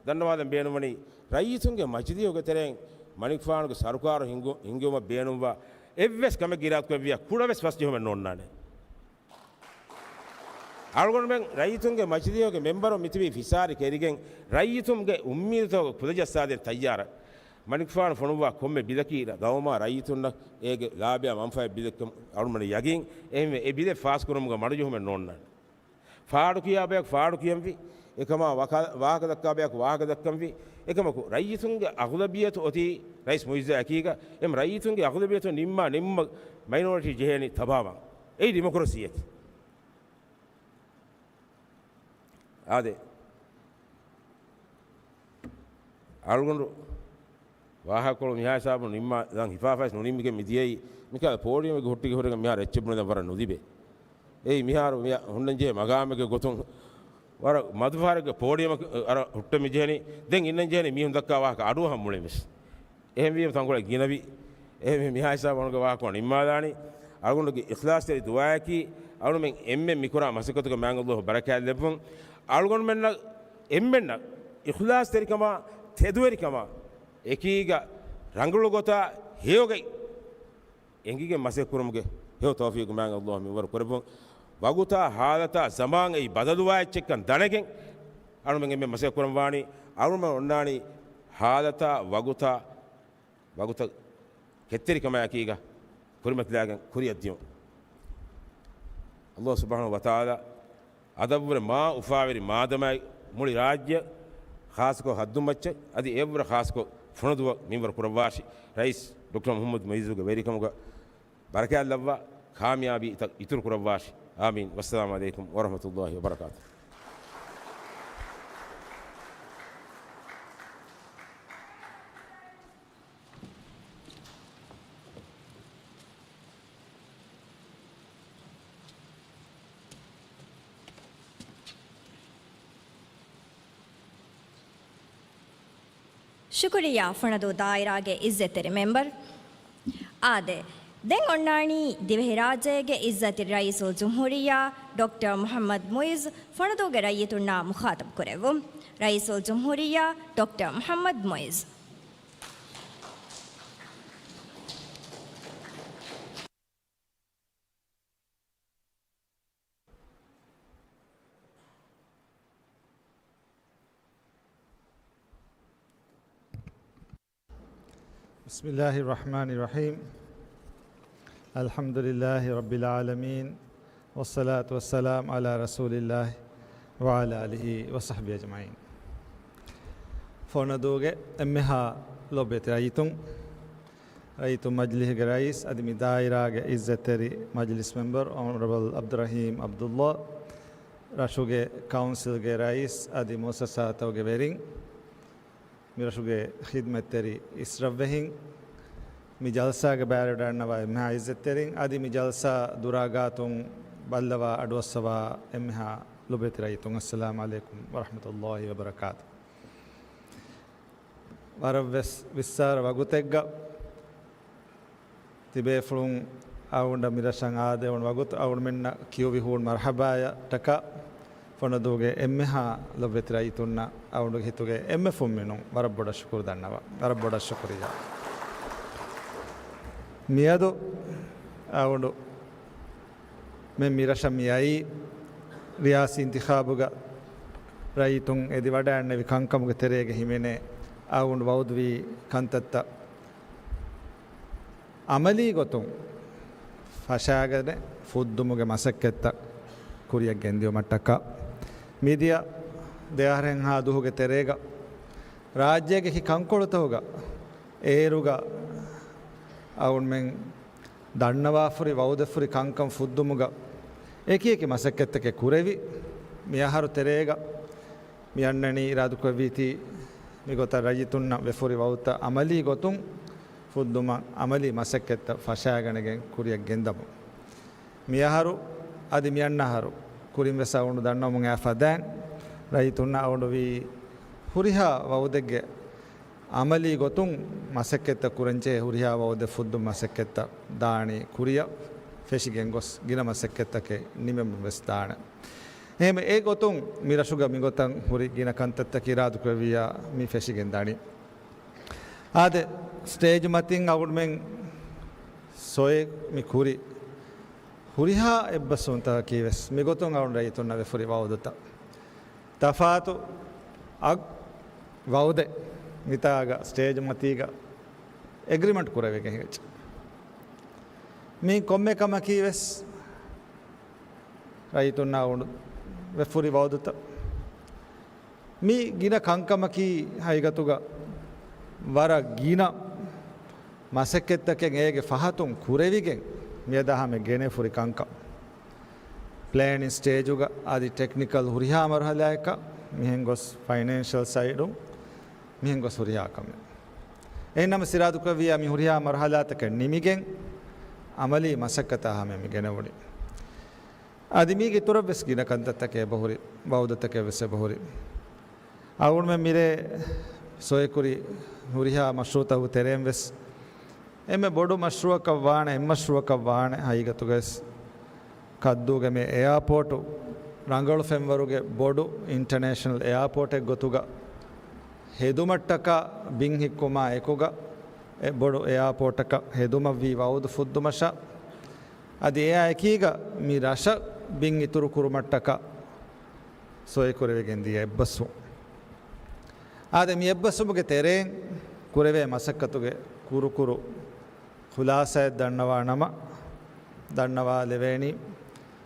ދަންނަވާލަން ބޭނުންވަނީ، ރައްޔިތުންގެ މަޖިލީހުގެ ތެރެއިން މަނިކުފާނުގެ ސަރުކާރު ހިންގު-، ހިންގުމަށް ބޭނުންވާ އެއްވެސް ކަމެއްގެ އިރާދަކުރެއްވިއްޔާ، ކުޑަވެސް ފަސްޖެހުމެއް ނޯންނާނެ. އަޅުގަނޑުމެން ރައްޔިތުންގެ މަޖިލީހުގެ މެމްބަރުން މިތިބީ ފިސާރި ކެރިގެން، ރައްޔިތުންގެ އުއްމީދުތަކަށް ފުދަ ޖައްސާދޭން ތައްޔާރަށް. މަނިކުފާނު ފޮނުއްވާ ކޮންމެ ބިލަކީ ގައުމާ ރައްޔިތުންނަށް އޭގެ ލާބިއާ މަންފާއެއް ބިލެއްކަން އަޅުގަނޑަށް ޔަގީން. އެހެންވެ، އެ ބިލެއް ފާސްކުރުމުގަ މަޑުޖެހުމެއް ނޯންނާނެ. ފާޑުކިޔާ ބަޔަކު ފާޑު ކިޔަންވީ، އެކަމާ ވާކަ-، ވާހަކަ ދައްކާ ބަޔަކު ވާހަކަ ދައްކަންވީ. އެކަމަކު، ރައްޔިތުންގެ އަޣުލަބިއްޔަތު އޮތީ ރައީސް މުއިއްޒާ އެކީގަ، އެމް ރައްޔިތުންގެ އަޣުލަބިއްޔަތު ނިންމާ ނިންމަ މައިނޯރިޓީ ޖެހޭނީ ތަބާވާން. އެއީ ޑިމޮކްރަސީއަކީ. އާދެ، އަޅުގަނޑު ވާހަކަކޮޅު މިހާ ހިސާބުން ނިންމާލަން ހިފާފައިސް ނުނިންމިގެން މިދިޔައީ، މިކަހަލަ ޕޯޑިއަމެއްގެ ހުއްޓިގެ ހުރެގެން މިހާރު އެއްޗެއް ބުނެދެން ވަރަށް ނުލިބޭ. އެއީ މިހާރު މި ހުންނަންޖެހޭ މަގާމެއްގެ ގޮތުން ވަރަށް މަދުފަހަރެއްގެ ޕޯޑިއަމަކަށް އަރަ ހުއްޓަން މިޖެހެނީ. ދެން އިންނަން ޖެހެނީ މީހުން ދައްކާ ވާހަކަ އަޑުއަހަން މުޅިން ވެސް. އެހެންވީމަ ތަންކޮޅެއް ގިނަވި. އެހެންވެ މިހާ ހިސާބުން އަޅުގަނޑުގެ ވާހަކަ ނިންމާލާނީ. އަޅުގަނޑުގެ އިޚްލާޞްތެރި ދުޢާއަކީ، އަޅުމެން އެންމެން މިކުރާ މަސައްކަތުގެ މާތް ﷲ ބަރަކާތް ލެއްވުން. އަޅުގަނޑުމެންނަށް އެންމެންނަށް އިޚްލާޞްތެރިކަމާ، ތެދުވެރިކަމާ އެކީގަ ރަނގަޅު ގޮތާ ހެޔޮގައި އެނގިގެން މަސައްކަތް ކުރުމުގެ ހެޔޮ ތައުފީޤު މާތް ﷲ މިންވަރު ކުރެއްވުން. ވަގުތާ ހާލަތާ ޒަމާން އެއީ ބަދަލުވާ އެއްޗެއްކަން ދަނެގެން އަޅުމެން އެންމެން މަސައްކަތް ކުރަން ވާނީ. އަޅުމެން އޮންނާނީ ހާލަތާ ވަގުތާ ވަގުތަށް ކެތްތެރިކަމާއެކީގަ ކުރިމަތިލާގެން ކުރިއަށްދިޔުން. ﷲ ސުބްޙާނަހޫ ވަތަޢާލާ އަދަށްވުރެ މާ އުފާވެރި މާދަމާއި މުޅި ރާއްޖެ ޚާއްޞަކޮށް ހައްދުން މައްޗަށް އަދި އެއަށްވުރެ ޚާއްޞަކޮށް ފުނަދުއަށް މިންވަރު ކުރައްވާށި. ރައީސް ޑޮކްޓަރ މުޙައްމަދު މުޢިއްޒުގެ ވެރިކަމުގަ ބަރަކާތް ލައްވާ، ކާމިޔާބީތައް އިތުރު ކުރައްވާށި. އާމީން. ވައްސަލާމު ޢަލައިކުމް ވަރަޙްމަތުﷲި ވަބަރަކާތުހު. ޝުކުރިއްޔާ ފުނަދޫ ދާއިރާގެ އިއްޒަތްތެރި މެމްބަރު. އާދެ، ދެން އޮންނާނީ ދިވެހިރާއްޖޭގެ އިއްޒަތްތެރި ރައީސުލްޖުމްހޫރިއްޔާ ޑޮކްޓަރ މުޙައްމަދު މުޢިއްޒު ފުނަދޫގެ ރައްޔިތުންނާ މުޚާޠަބު ކުރެއްވުން. ރައީސުލްޖުމްހޫރިއްޔާ ޑޮކްޓަރ މުޙައްމަދު މުޢިއްޒު. بسم الله الرحمن الرحيم. الحمد لله رب العالمين. والصلاة والسلام على رسول الله وعلى آله وصحبه أجمعين. ފުނަދޫގެ އެންމެހާ ލޮބުވެތި ރައްޔިތުން، ރައްޔިތުން މަޖިލީހުގެ ރައީސް އަދި މި ދާއިރާގެ އިއްޒަތްތެރި މަޖިލިސް މެމްބަރު އޮނަރަބަލް ޢަބްދުއްރަޙީމް ޢަބްދުﷲ، ރަށުގެ ކައުންސިލްގެ ރައީސް އަދި މުއައްސަސާތަކުގެ ވެރިން، މި ރަށުގެ ޚިދްމަތްތެރި އިސްރަށްވެހިން، މި ޖަލްސާގެ ބައިވެރިވެވަޑައިގަންނަވާ އެންމެހާ އިއްޒަތްތެރިން އަދި މި ޖަލްސާ ދުރާގާތުން ބައްލަވާ އަޑުއައްސަވާ އެންމެހާ ލޮބުވެތި ރައްޔިތުން، އައްސަލާމު ޢަލައިކުމް ވަރަޙްމަތުﷲި ވަބަރަކާތުހު. ވަރަށްވެސް ވިއްސާރަ ވަގުތެއްގަ ތިބޭފުޅުން އަޅުގަނޑަށް މިރަށަށް އާދެވުނު ވަގުތު އަޅުގަނޑުމެންނަށް ކިޔުވި ހޫނު މަރްޙަބާޔަށްޓަކާ ފުނަދޫގެ އެންމެހާ ލޮބުވެތި ރައްޔިތުންނަށް އަޅުގަނޑުގެ ހިތުގެ އެންމެ ފުންމިނުން ވަރަށް ބޮޑަށް ޝުކުރު ދަންނަވަން. ވަރަށް ބޮޑަށް ޝުކުރިއްޔާ. މިއަދު އަޅުގަނޑު މެ މިރަށަށް މިއައީ ރިޔާސީ އިންތިޚާބުގަ ރައްޔިތުން އެދިވަޑައިގެންނެވި ކަންކަމުގެ ތެރޭގަ ހިމެނޭ އަޅުގަނޑު ވަޢުދުވި ކަންތައްތައް އަމަލީ ގޮތުން ފަށާގަނެ ފުއްދުމުގެ މަސައްކަތްތައް ކުރިއަށް ގެންދިއުމަށްޓަކާ، މިދިޔަ ދެއަހަރެއްހާ ދުހުގެ ތެރޭގަ ރާއްޖޭގެ އެކި ކަންކޮޅުތަކުގަ އޭރުގަ އަޅުގަނޑުމެން ދަންނަވާފަހުރި ވަޢުދެއްފަހުރި ކަންކަން ފުއްދުމުގަ އެކި އެކި މަސައްކަތްތަކެއް ކުރެވި، މި އަހަރު ތެރޭގަ މި އަންނަނީ އިރާދަކުރެއްވީތީ މިގޮތަށް ރައްޔިތުންނަށް ވެފަހުރި ވަޢުދުތައް އަމަލީ ގޮތުން ފުއްދުމަށް އަމަލީ މަސައްކަތްތައް ފަށާގަނެގެން ކުރިއަށް ގެންދަމުން. މިއަހަރު އަދި މިއަންނަ އަހަރު ކުރިން ވެސް އަޅުގަނޑު ދަންނަވަމުން އައި ފަދައިން ރައްޔިތުންނަށް އަޅުގަނޑު ވީ ހުރިހާ ވަޢުދެއްގެ އަމަލީ ގޮތުން މަސައްކަތްތައް ކުރަންޖެހޭ، ހުރިހާ ވަޢުދެއް ފުއްދުމުގެ މަސައްކަތްތައް ދާނީ ކުރިއަށް ފެށިގެން ގޮސް ގިނަ މަސައްކަތްތަކެއް ނިމެމުން ވެސް ދާނެ. އެހެން އެ ގޮތުން މި ރަށުގަ މިގޮތަށް ހުރި ގިނަ ކަންތައްތަކެއް އިރާދަކުރެއްވިއްޔާ މި ފެށިގެން ދަނީ. އާދެ، ސްޓޭޖު މަތިން އަޅުގަނޑުމެން ސޮއެ މި ކުރި ހުރިހާ އެއްބަސްވުންތަކަކީ ވެސް މިގޮތުން އަޅުގަނޑު ރައްޔިތުންނަށް ވެފަހުރި ވަޢުދުތައް. ތަފާތު އަގް ވަޢުދެއް މިތާގަ ސްޓޭޖު މަތީގަ އެގްރިމަންޓް ކުރެވިގެން ހިނގައްޖެ. މި ކޮންމެ ކަމަކީ ވެސް ރައްޔިތުންނާ ވެފަހުރި ވަޢުދުތައް. މި ގިނަ ކަންކަމަކީ ހަގީގަތުގަ ވަރަށް ގިނަ މަސައްކަތްތަކެއް އޭގެ ފަހަތުން ކުރެވިގެން މިއަދާ ހަމަ ގެނެފަހުރި ކަންކަން. ޕްލޭނިން ސްޓޭޖުގަ އަދި ޓެކްނިކަލް ހުރިހާ މަރުހަލާއަކަށް މިހެން ގޮސް ފައިނޭންޝަލް ސައިޑު މިހެން ގޮސް ހުރިހާ ކަމެއް. އެހެންނަމަ އިރާދަކުރެއްވިއްޔާ މި ހުރިހާ މަރުހަލާތަކެއް ނިމިގެން އަމަލީ މަސައްކަތާ ހަމަ މި ގެނެވުނީ. އަދި މީގެ އިތުރަށް ވެސް ގިނަ ކަންތައްތަކެއް އެބަހުރި، ވަޢުދުތަކެއް ވެސް އެބަހުރި. އަޅުގަނޑުމެން މިރޭ ސޮއެކުރި ހުރިހާ މަޝްރޫޢުތަކުގެ ތެރެއިން ވެސް އެންމެ ބޮޑު މަޝްރޫޢަކަށް ވާނެ، އެއް މަޝްރޫޢަކަށް ވާނެ ހަގީގަތުގައި ވެސް ކައްދޫގެ މި އެއާޕޯޓު ރަނގަޅު ފެންވަރުގެ ބޮޑު އިންޓަނޭޝަނަލް އެއާޕޯޓެއް ގޮތުގަ ހެދުމަށްޓަކާ ބިން ހިއްކުމާ އެކުގަ އެ ބޮޑު އެއާޕޯޓަކަށް ހެދުމަށްވީ ވަޢުދު ފުއްދުމަށާ، އަދި އެއާ އެކީގަ މި ރަށަށް ބިން އިތުރު ކުރުމަށްޓަކާ ސޮއިކުރެވިގެން ދިޔަ އެއްބަސްވުން. އާދެ، މި އެއްބަސްވުމުގެ ތެރެއިން ކުރެވޭ މަސައްކަތުގެ ކުރުކުރު ޚުލާސާއެއް ދަންނަވާ ނަމަ، ދަންނަވާލެވޭނީ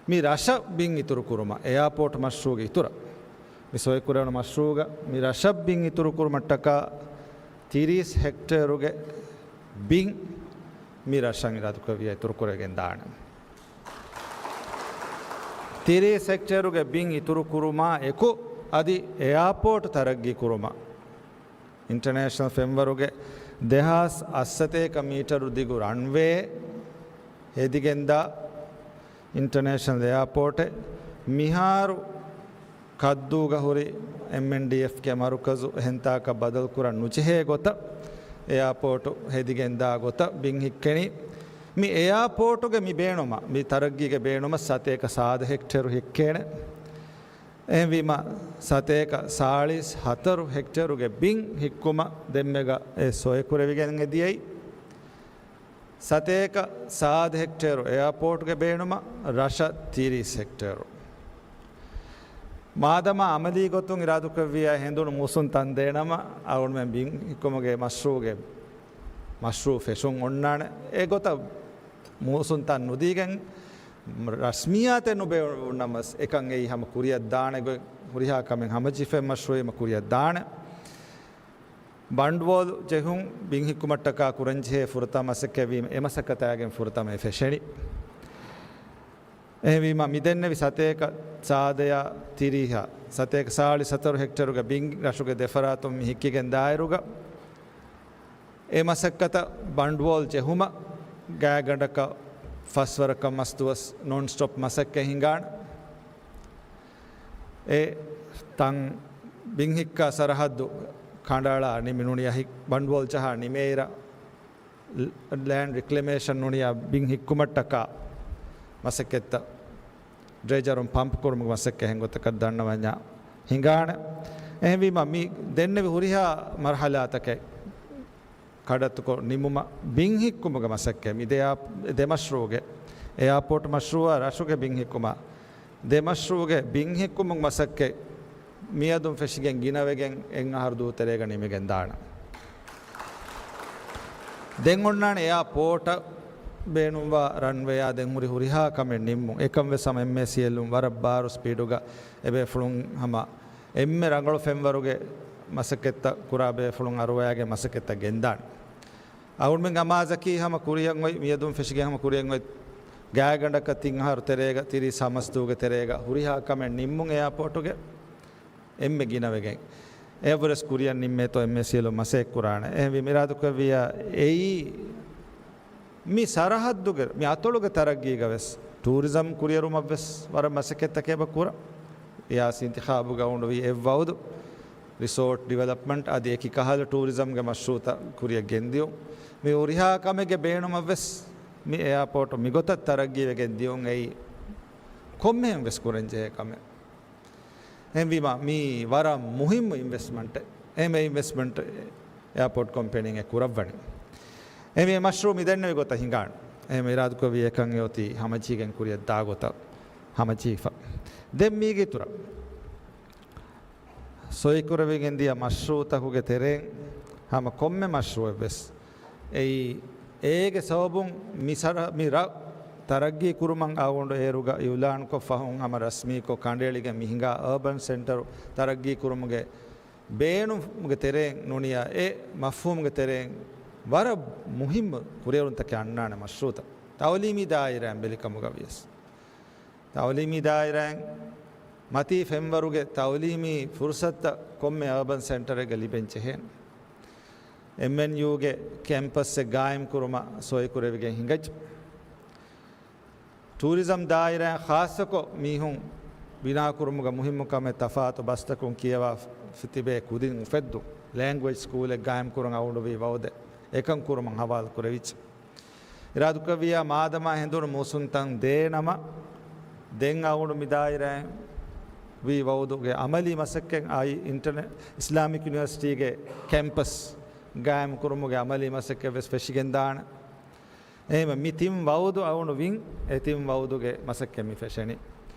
މި ރަށަށް ބިން އިތުރު ކުރުމަށް އެއާޕޯޓް މަޝްރޫޢުގެ އިތުރަށް މި ސޮއިކުރެވުނު މަޝްރޫޢުގަ މި ރަށަށް ބިން އިތުރުކުރުމަށްޓަކާ ތިރީސް ހެކްޓޭރުގެ ބިން މި ރަށަށް އިރާދަކުރެއްވިޔާ އިތުރުކުރެވިގެން ދާނެ. ތިރީސް ހެކްޓޭރުގެ ބިން އިތުރުކުރުމާ އެކު އަދި އެއާޕޯޓް ތަރައްގީ ކުރުމަށް އިންޓަރނޭޝަނަލް ފެންވަރުގެ ދެހާސް އަށްސަތޭކަ މީޓަރު ދިގު ރަންވޭ ހެދިގެންދާ އިންޓަރނޭޝަނަލް އެއާޕޯޓެއް މިހާރު ކައްދޫގަ ހުރި އެމްއެންޑީއެފްގެ މަރުކަޒު އެހެންތާކަށް ބަދަލުކުރަން ނުޖެހޭ ގޮތަށް އެއާޕޯޓު ހެދިގެންދާ ގޮތަށް ބިން ހިއްކެނީ. މި އެއާޕޯޓުގެ މި ބޭނުމަށް، މި ތަރައްގީގެ ބޭނުމަށް ސަތޭކަ ސާދަ ހެކްޓޭރު ހިއްކޭނެ. އެހެންވީމަ، ސަތޭކަ ސާޅީސް ހަތަރު ހެކްޓޭރުގެ ބިން ހިއްކުމަށް ދެންމެގަ އެ ސޮއެކުރެވިގެން އެދިޔައީ. ސަތޭކަ ސާދަ ހެކްޓޭރު އެއާޕޯޓްގެ ބޭނުމަށް ރަށަށް ތިރީސް ހެކްޓޭރު. މާދަމާ އަމަލީ ގޮތުން އިރާދަކުރެއްވިޔާ ހެނދުނު މޫސުން ތަން ދޭނަމަ، އަޅުގަނޑުމެން ބިން ހިއްކުމުގެ މަޝްރޫޢުގެ، މަޝްރޫޢު ފެށުން އޮންނާނެ. އެގޮތަށް މޫސުން ތަން ނުދީގެން، ރަސްމިއްޔާތެއް ނުބޭނުންނަމަސް، އެކަން އެއީ ހަމަ ކުރިއަށް ދާނެ ގޮތް، ހުރިހާ ކަމެއް ހަމަޖެހިފައި މަޝްރޫޢީ ހަމަ ކުރިއަށް ދާނެ. ބަނޑުވޯލު ޖެހުން ބިން ހިއްކުމަށްޓަކާ ކުރަންޖެހޭ ފުރަތަމަ މަސައްކަތްވީމަ، އެ މަސައްކަތާގެން ފުރަތަމަ އެ ފެށެނީ. އެހެންވީމަ، މިދެންނެވި ސަތޭކަ ސާދަޔާ ތިރީހަ، ސަތޭކަ ސާޅީސް ހަތަރު ހެކްޓޭރުގެ ބިން ރަށުގެ ދެފަރާތުން މި ހިއްކިގެން ދާއިރުގަ، އެ މަސައްކަތަށް ބަނޑުވޯލް ޖެހުމަށް ގާތްގަނޑަކަށް ފަސްވަރަކަށް މަސްދުވަސް ނޮން ސްޓޮޕް މަސައްކަތް ހިނގާނެ. އެ ތަން ބިން ހިއްކާ ސަރަހައްދު ކަނޑައަޅާ ނިމި ނޫނިޔާ ހި-، ބަނޑުވޯލް ޖަހާ ނިމޭއިރަށް، ލ-، ލޭންޑް ރިކްލެމޭޝަން ނޫނިޔާ ބިން ހިއްކުމަށްޓަކާ މަސައްކަތްތައް، ޑްރެޖަރުން ޕަމްޕް ކުރުމުގެ މަސައްކަތް ހެން ގޮތަކަށް ދަންނަވަންޏާ ހިނގާނެ. އެހެންވީމަ، މި ދެންނެވި ހުރިހާ މަރުހަލާތަކެއް ކަޑައްތުކޮށް ނިމުމަށް ބިން ހިއްކުމުގެ މަސައްކަތް، މި ދެ އާ-، ދެ މަޝްރޫޢުގެ، އެއާޕޯޓް މަޝްރޫޢާ ރަށުގެ ބިން ހިއްކުމަށް، ދެ މަޝްރޫޢުގެ ބިން ހިއްކުމުގެ މަސައްކަތް މިއަދުން ފެށިގެން ގިނަވެގެން އެއް އަހަރު ދުވަހު ތެރޭގަ ނިމިގެން ދާނެ. ދެން އޮންނާނެ އެއާޕޯޓަށް ބޭނުންވާ ރަންވޭއާ ދެން ހުރި ހުރިހާ ކަމެއް ނިންމުން. އެކަން ވެސް ހަމަ އެމްއޭސީއެލުން ވަރަށް ބާރު ސްޕީޑުގަ އެބޭފުޅުން ހަމަ އެންމެ ރަނގަޅު ފެންވަރުގެ މަސައްކަތްތައް ކުރާ ބޭފުޅުން އަރުވައިގެން މަސައްކަތްތައް ގެންދާނެ. އަޅުގަނޑުމެންގެ އަމާޒަކީ ހަމަ ކުރިއަށް އޮތް، މިއަދުން ފެށިގެން ހަމަ ކުރިއަށް އޮތް ގާތްގަނޑަކަށް ތިން އަހަރު ތެރޭގަ، ތިރީސް ހަ މަސްދުވަހުގެ ތެރޭގަ ހުރިހާ ކަމެއް ނިންމުން އެއާޕޯޓުގެ އެންމެ ގިނަވެގެން. އެއަށްވުރެސް ކުރިއަށް ނިންމޭތޯ އެމްއޭސީއެލުން މަސައްކަތް ކުރާނެ. އެހެންވީމަ އިރާދަކުރެއްވިޔާ އެއީ މި ސަރަހައްދުގެ، މި އަތޮޅުގެ ތަރައްގީގަ ވެސް ޓޫރިޒަމް ކުރިއެރުމަށް ވެސް ވަރަށް މަސައްކަތްތަކެއް އެބަ ކުރަން. ރިޔާސީ އިންތިޚާބުގަ އަޅުގަނޑު ވީ އެއްވައުދު ރިސޯޓް ޑިވެލޮޕްމަންޓް އަދި އެކި ކަހަލަ ޓޫރިޒަމްގެ މަޝްރޫޢުތައް ކުރިއަށް ގެންދިޔުން. މި ހުރިހާ ކަމެއްގެ ބޭނުމަށް ވެސް މި އެއާޕޯޓު މިގޮތަށް ތަރައްގީވެގެން ދިޔުން އެއީ ކޮންމެހެން ވެސް ކުރަންޖެހޭ ކަމެއް. އެހެންވީމަ، މީ ވަރަށް މުހިއްމު އިންވެސްޓްމަންޓެއް. އެހެން އިންވެސްޓްމަންޓް އެއާޕޯޓް ކޮމްޕެނީން އެ ކުރައްވަނީ. އެހެންވީ މަޝްރޫޢު މި ދެންނެވި ގޮތަށް ހިނގާނެ. އެހެން އިރާދަކުރެއްވި އެކަން އެއޮތީ ހަމަޖެހިގެން ކުރިއަށް ދާ ގޮތަށް ހަމަޖެހިފަ. ދެން މީގެ އިތުރަށް ސޮއިކުރެވިގެން ދިޔަ މަޝްރޫޢުތަކުގެ ތެރެއިން ހަމަ ކޮންމެ މަޝްރޫޢެއް ވެސް އެއީ، އޭގެ ސަބަބުން މި ސަރަ-، މި ރަށް ތަރައްގީ ކުރުމަށް އަޅުގަނޑު އޭރުގަ އިއުލާންކޮށް ފަހުން ހަމަ ރަސްމީކޮށް ކަނޑައެޅިގެން މި ހިނގާ އަރބަން ސެންޓަރު ތަރައްގީ ކުރުމުގެ ބޭނުމުގެ ތެރެއިން ނޫނިޔާ އެ މަފްހޫމުގެ ތެރެއިން ވަރަށް މުހިއްމު ކުރިއެރުންތަކެއް އަންނާނެ މަޝްރޫޢުތައް. ތައުލީމީ ދާއިރާއިން ބެލިކަމުގަ ވިޔަސް، ތައުލީމީ ދާއިރާއިން މަތީ ފެންވަރުގެ ތައުލީމީ ފުރުސަތުތައް ކޮންމެ އަރބަން ސެންޓަރެއްގަ ލިބެން ޖެހޭނެ. އެމްއެންޔޫގެ ކެމްޕަސްއެއް ގާއިމް ކުރުމަށް ސޮއިކުރެވިގެން ހިނގައްޖެ. ޓޫރިޒަމް ދާއިރާއިން ޚާއްޞަކޮށް މީހުން ބިނާކުރުމުގަ މުހިއްމު ކަމެއް ތަފާތު ބަސްތަކުން ކިޔަވާ ތިބޭ ކުދިން އުފެއްދުން، ލެންގުއޭޖް ސްކޫލެއް ގާއިމް ކުރަން އަޅުގަނޑު ވީ ވައުދެއް އެކަން ކުރުމަށް ހަވާލު ކުރެވިއްޖެ. އިރާދަކުރެއްވިޔާ މާދަމާ ހެނދުނު މޫސުންތައް ދޭ ނަމަ، ދެން އަޅުގަނޑު މި ދާއިރާއިން ވީ ވައުދުގެ އަމަލީ މަސައްކަތް އާއި އިންޓަރނެ-، އިސްލާމިކް ޔުނިވަރސިޓީގެ ކެމްޕަސް ގާއިމް ކުރުމުގެ އަމަލީ މަސައްކަތް ވެސް ފެށިގެން ދާނެ. އެހެންވެ، މި ތިން ވައުދު އަޅުގަނޑު ވިން، އެ ތިން ވައުދުގެ މަސައްކަތް މި ފެށެނީ.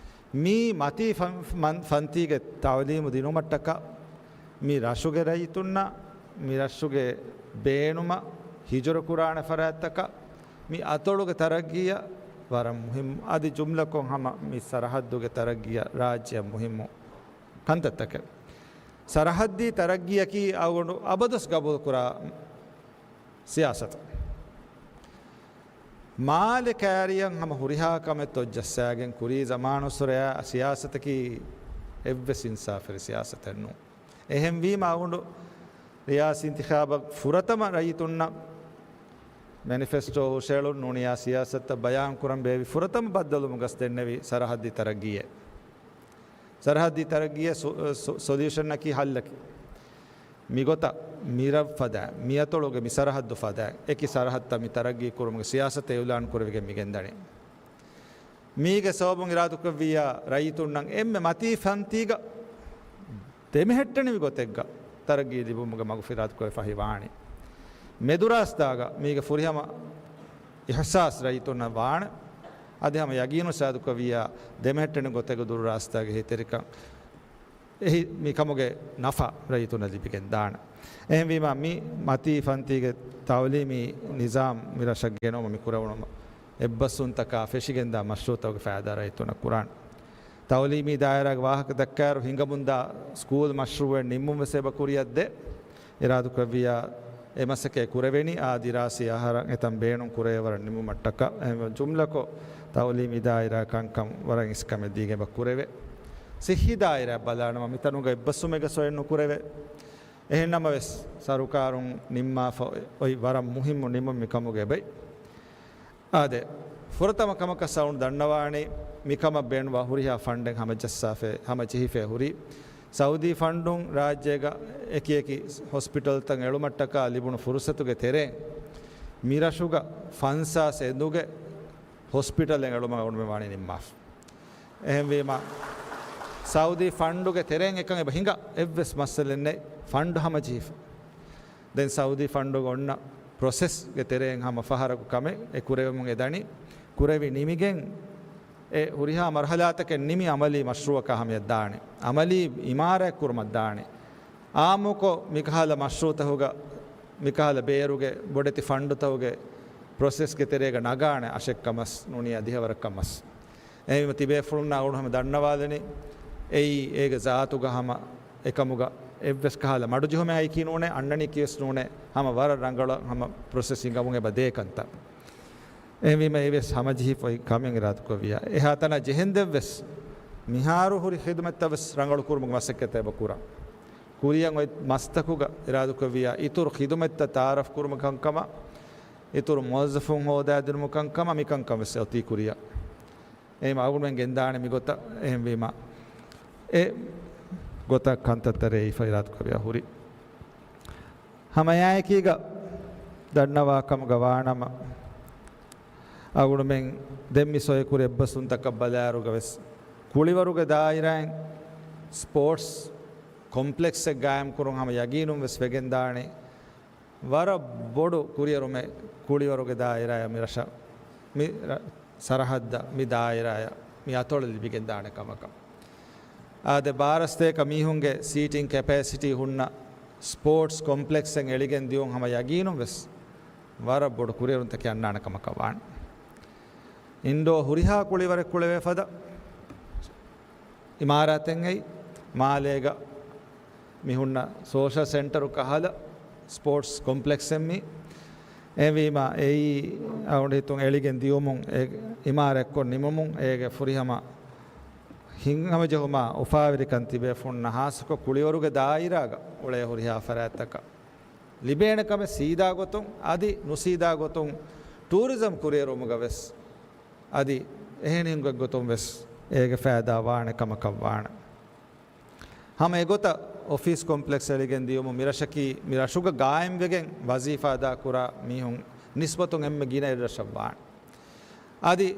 މީ މަތީ ފަން-، މަން-، ފަންތީގެ ތައުލީމު ދިނުމަށްޓަކާ، މި ރަށުގެ ރައްޔިތުންނަށް، މި ރަށުގެ ބޭނުމަށް ހިޖުރަ ކުރާނެ ފަރާތްތަކަށް، މި އަތޮޅުގެ ތަރައްގީއަށް ވަރަށް މުހިއްމު. އަދި ޖުމްލަކޮށް ހަމަ މި ސަރަހައްދުގެ ތަރައްގީއަށް ރާއްޖެއަށް މުހިއްމު ކަންތައްތަކެއް. ސަރަހައްދީ ތަރައްގީއަކީ އަޅުގަނޑު އަބަދުވެސް ގަބޫލުކުރާ ސިޔާސަތެއް. މާލެ ކައިރިއަށް ހަމަ ހުރިހާ ކަމެއް އޮތް ޖައްސާގެން ކުރީ ޒަމާނުއްސުރެއާ ސިޔާސަތަކީ އެއްވެސް އިންސާފުވެރި ސިޔާސަތެއް ނޫން. އެހެންވީމަ އަޅުގަނޑު ރިޔާސީ އިންތިޚާބަށް ފުރަތަމަ ރައްޔިތުންނަށް މެނިފެސްޓޯ ހުށައެޅުން ނޫނިޔާ ސިޔާސަތަށް ބަޔާންކުރަން ބޭއްވި ފުރަތަމަ ބައްދަލުވުމުގަސް ދެންނެވީ ސަރަހައްދީ ތަރައްގީއޭ. ސަރަހައްދީ ތަރައްގީއޭ ސޮ-، ސޮ-، ސޮލިއުޝަނަކީ ހައްލަކީ. މިގޮތަށް މިރަށް ފަދައިން، މިއަތޮޅުގެ މި ސަރަހައްދު ފަދައިން، އެކި ސަރަހައްދަށް މި ތަރައްގީ ކުރުމުގެ ސިޔާސަތެއް އިއުލާން ކުރެވިގެން މިގެންދަނީ. މީގެ ސަބަބުން އިރާދުކުރެއްވިއްޔާ ރައްޔިތުންނަށް އެންމެ މަތީ ފަންތީގަ ދެމެހެއްޓެނިވި ގޮތެއްގަ ތަރައްގީ ލިބުމުގެ މަގު ފިރާތުކޮށްފަ ހިވާނީ. މެދުރާސްތާގަ މީގެ ފުރިހަމަ އިޙްސާސް ރައްޔިތުންނަށް ވާނެ. އަދި ހަމަ ޔަގީނު ސާދުކޮށްވިއްޔާ ދެމެހެއްޓެނި ގޮތެއްގަ ދުރުރާސްތާގެ ހިތެރިކަން އެހި މިކަމުގެ ނަފާ ރައްޔިތުންނަށް ލިބިގެން ދާނެ. އެހެންވީމަ މި މަތީ ފަންތީގެ ތައުލީމީ ނިޒާމް މި ރަށަށް ގެނައުމަށް މި ކުރެވުނު އެއްބަސްވުންތަކާ ފެށިގެންދާ މަޝްރޫޢުތަކުގެ ފައިދާ ރައްޔިތުންނަށް ކުރާނެ. ތައުލީމީ ދާއިރާގެ ވާހަކަ ދައްކާއިރު ހިނގަމުންދާ ސްކޫލް މަޝްރޫޢެއް ނިންމުން ވެސް އެބަ ކުރިއަށްދޭ. އިރާދުކުރެއްވިއްޔާ އެ މަސައްކަތް ކުރެވެނީ އާ ދިރާސީ އަހަރަށް އެތަން ބޭނުން ކުރެވޭ ވަރަށް ނިމުމަށްޓަކާ. އެހެންވެ ޖުމްލަކޮށް ތައުލީމީ ދާއިރާ ކަންކަން ވަރަށް އިސްކަމެއް ދީގެން އެބަ ކުރެވޭ. ސިއްހީ ދާއިރާ ބަލާނަމަ މިތަނުގަ އެއްބަސްވުމެއްގެ ސޮއެއް ނުކުރެވޭ. އެހެންނަމަވެސް ސަރުކާރުން ނިންމާފަ އޮތް ވަރަށް މުހިއްމު ނިންމުން މިކަމުގެ އެބައި. އާދެ، ފުރަތަމަ ކަމަކަށް ސައުން ދަންނަވާނީ، މިކަމަށް ބޭނުންވާ ހުރިހާ ފަންޑެއް ހަމަޖައްސާފައި، ހަމަޖެހިފައި ހުރީ. ސައުދީ ފަންޑުން ރާއްޖޭގަ އެކިއެކި ހޮސްޕިޓަލްތައް އެޅުމަށްޓަކާ ލިބުނު ފުރުސަތުގެ ތެރެއިން، މިރަށުގަ ފަންސާސް އެނދުގެ ހޮސްޕިޓަލެއް އެޅުމަށް އަޅުގަނޑުމެން ވާނީ ނިންމާފަ. އެހެންވީމަ، ސައުދީ ފަންޑުގެ ތެރެއިން އެކަން އެބަ ހިނގާ އެއްވެސް މައްސަލައެއް ނެތް، ފަންޑު ހަމަޖެހިފަ. ދެން ސައުދީ ފަންޑުގަ އޮންނަ ޕްރޮސެސްގެ ތެރެއިން ހަމަ ފަހަރަކު ކަމެއް އެ ކުރެވެމުން އެދަނީ، ކުރެވި ނިމިގެން އެ ހުރިހާ މަރުހަލާތަކެއް ނިމި އަމަލީ މަޝްރޫޢަކާ ހަމަޔަށް ދާނެ. އަމަލީ އިމާރާތް ކުރުމަށް ދާނެ. އާއްމުކޮށް މިކަހަލަ މަޝްރޫޢުތަކުގަ މިކަހަލަ ބޭރުގެ ބޮޑެތި ފަންޑުތަކުގެ ޕްރޮސެސްގެ ތެރޭގަ ނަގާނެ އަށެއްކަމަސް ނޫނިޔާ ދިހަވަރަކަމަސް. އެހެންވީމަ ތިބޭފުޅުންނާ އަޅުގަނޑު ހަމަ ދަންނަވާލަނީ، އެއީ އޭގެ ޒާތުގަ ހަމަ އެކަމުގަ އެއްވެސް ކަހަލަ މަޑުޖެހުމެއް އައިކީ ނޫނޭ، އަންނަނީކީވެސް ނޫނޭ، ހަމަ ވަރަށް ރަނގަޅަށް ހަމަ ޕްރޮސެސް ހިނގަމުން އެބަ ދޭ ކަންތައް. އެހެންވީމަ އެވެސް ހަމަޖެހިފައި ކަމެއް އިރާދަކުރެއްވިއްޔާ، އެހާތަނަށް ޖެހެންދެންވެސް މިހާރު ހުރި ޚިދުމަތްތައް ވެސް ރަނގަޅު ކުރުމުގެ މަސައްކަތްތައް އެބަ ކުރަން. ކުރިއަށް އޮތް މަސްތަކުގަ އިރާދަކުރެއްވިއްޔާ، އިތުރު ޚިދުމަތްތައް ތައާރަފް ކުރުމުގެ ކަންކަމަށް، އިތުރު މުވައްޒަފުން ހޯދާދިނުމުގެ ކަންކަމަށް މިކަންކަން ވެސް އޮތީ ކުރިއަށް. އެހެން އަޅުގަނޑުމެން ގެންދާނެ މިގޮތަށް. އެހެންވީމަ، އެ ގޮތަށް ކަންތައްތައް ރޭވިފަ އިރާދަކުރެއްވިއްޔާ ހުރި. ހަމައެއާއެކީގަ ދަންނަވާ ކަމުގަ ވާނަމަ، އަޅުގަނޑުމެން ދެން މި ސޮއިކުރި އެއްބަސްވުންތަކަށް ބަލާއިރުގަ ވެސް، ކުޅިވަރުގެ ދާއިރާއިން ސްޕޯޓްސް ކޮމްޕްލެކްސްއެއް ގާއިމް ކުރުން ހަމަ ޔަގީނުން ވެސް ވެގެންދާނެ. ވަރަށް ބޮޑު ކުރިއެރުމެއް ކުޅިވަރުގެ ދާއިރާއަށް މި ރަށަށް، މި ރަ-، ސަރަހައްދަށް، މި ދާއިރާއަށް، މި އަތޮޅަށް ލިބިގެންދާނެ ކަމަކަށް. އާދެ، ބާރަ ސަތޭކަ މީހުންގެ ސީޓިން ކެޕޭސިޓީ ހުންނަ ސްޕޯޓްސް ކޮމްޕްލެކްސްއެއް އެޅިގެން ދިޔުން ހަމަ ޔަގީނުން ވެސް ވަރަށް ބޮޑު ކުރިއެރުންތަކެއް އަންނާނެ ކަމަކަށް ވާނެ. އިންޑޯ ހުރިހާ ކުޅިވަރެއް ކުޅެވޭ ފަދަ އިމާރާތެއް އެއީ، މާލޭގަ މި ހުންނަ ސޯޝަލް ސެންޓަރު ކަހަލަ ސްޕޯޓްސް ކޮމްޕްލެކްސް އެއް މި. އެހެންވީމަ އެއީ އަޅުގަނޑު ހިތުން އެޅިގެން ދިޔުމުން އެ އިމާރާތްކޮށް ނިމުމުން އޭގެ ފުރިހަމަ ހިތްހަމަޖެހުމާ އުފާވެރިކަން ތިބޭފުޅުންނަށް ހާއްސަކޮށް ކުޅިވަރުގެ ދާއިރާގަ އުޅޭ ހުރިހާ ފަރާތްތަކަށް ލިބޭނެ ކަމެއް ސީދާ ގޮތުން އަދި ނުސީދާ ގޮތުން ޓޫރިޒަމް ކުރިއެރުމުގަ ވެސް އަދި އެހެނިހެން ގޮތްގޮތުން ވެސް އޭގެ ފައިދާ ވާނެ ކަމަކަށް ވާނެ. ހަމަ އެގޮތަށް އޮފީސް ކޮމްޕްލެކްސް އެޅިގެން ދިޔުމުން މިރަށަކީ މި ރަށުގަ ގާއިމްވެގެން ވަޒީފާ އަދާކުރާ މީހުން ނިސްބަތުން އެންމެ ގިނަ އެއްރަށަށް ވާނެ. އަދި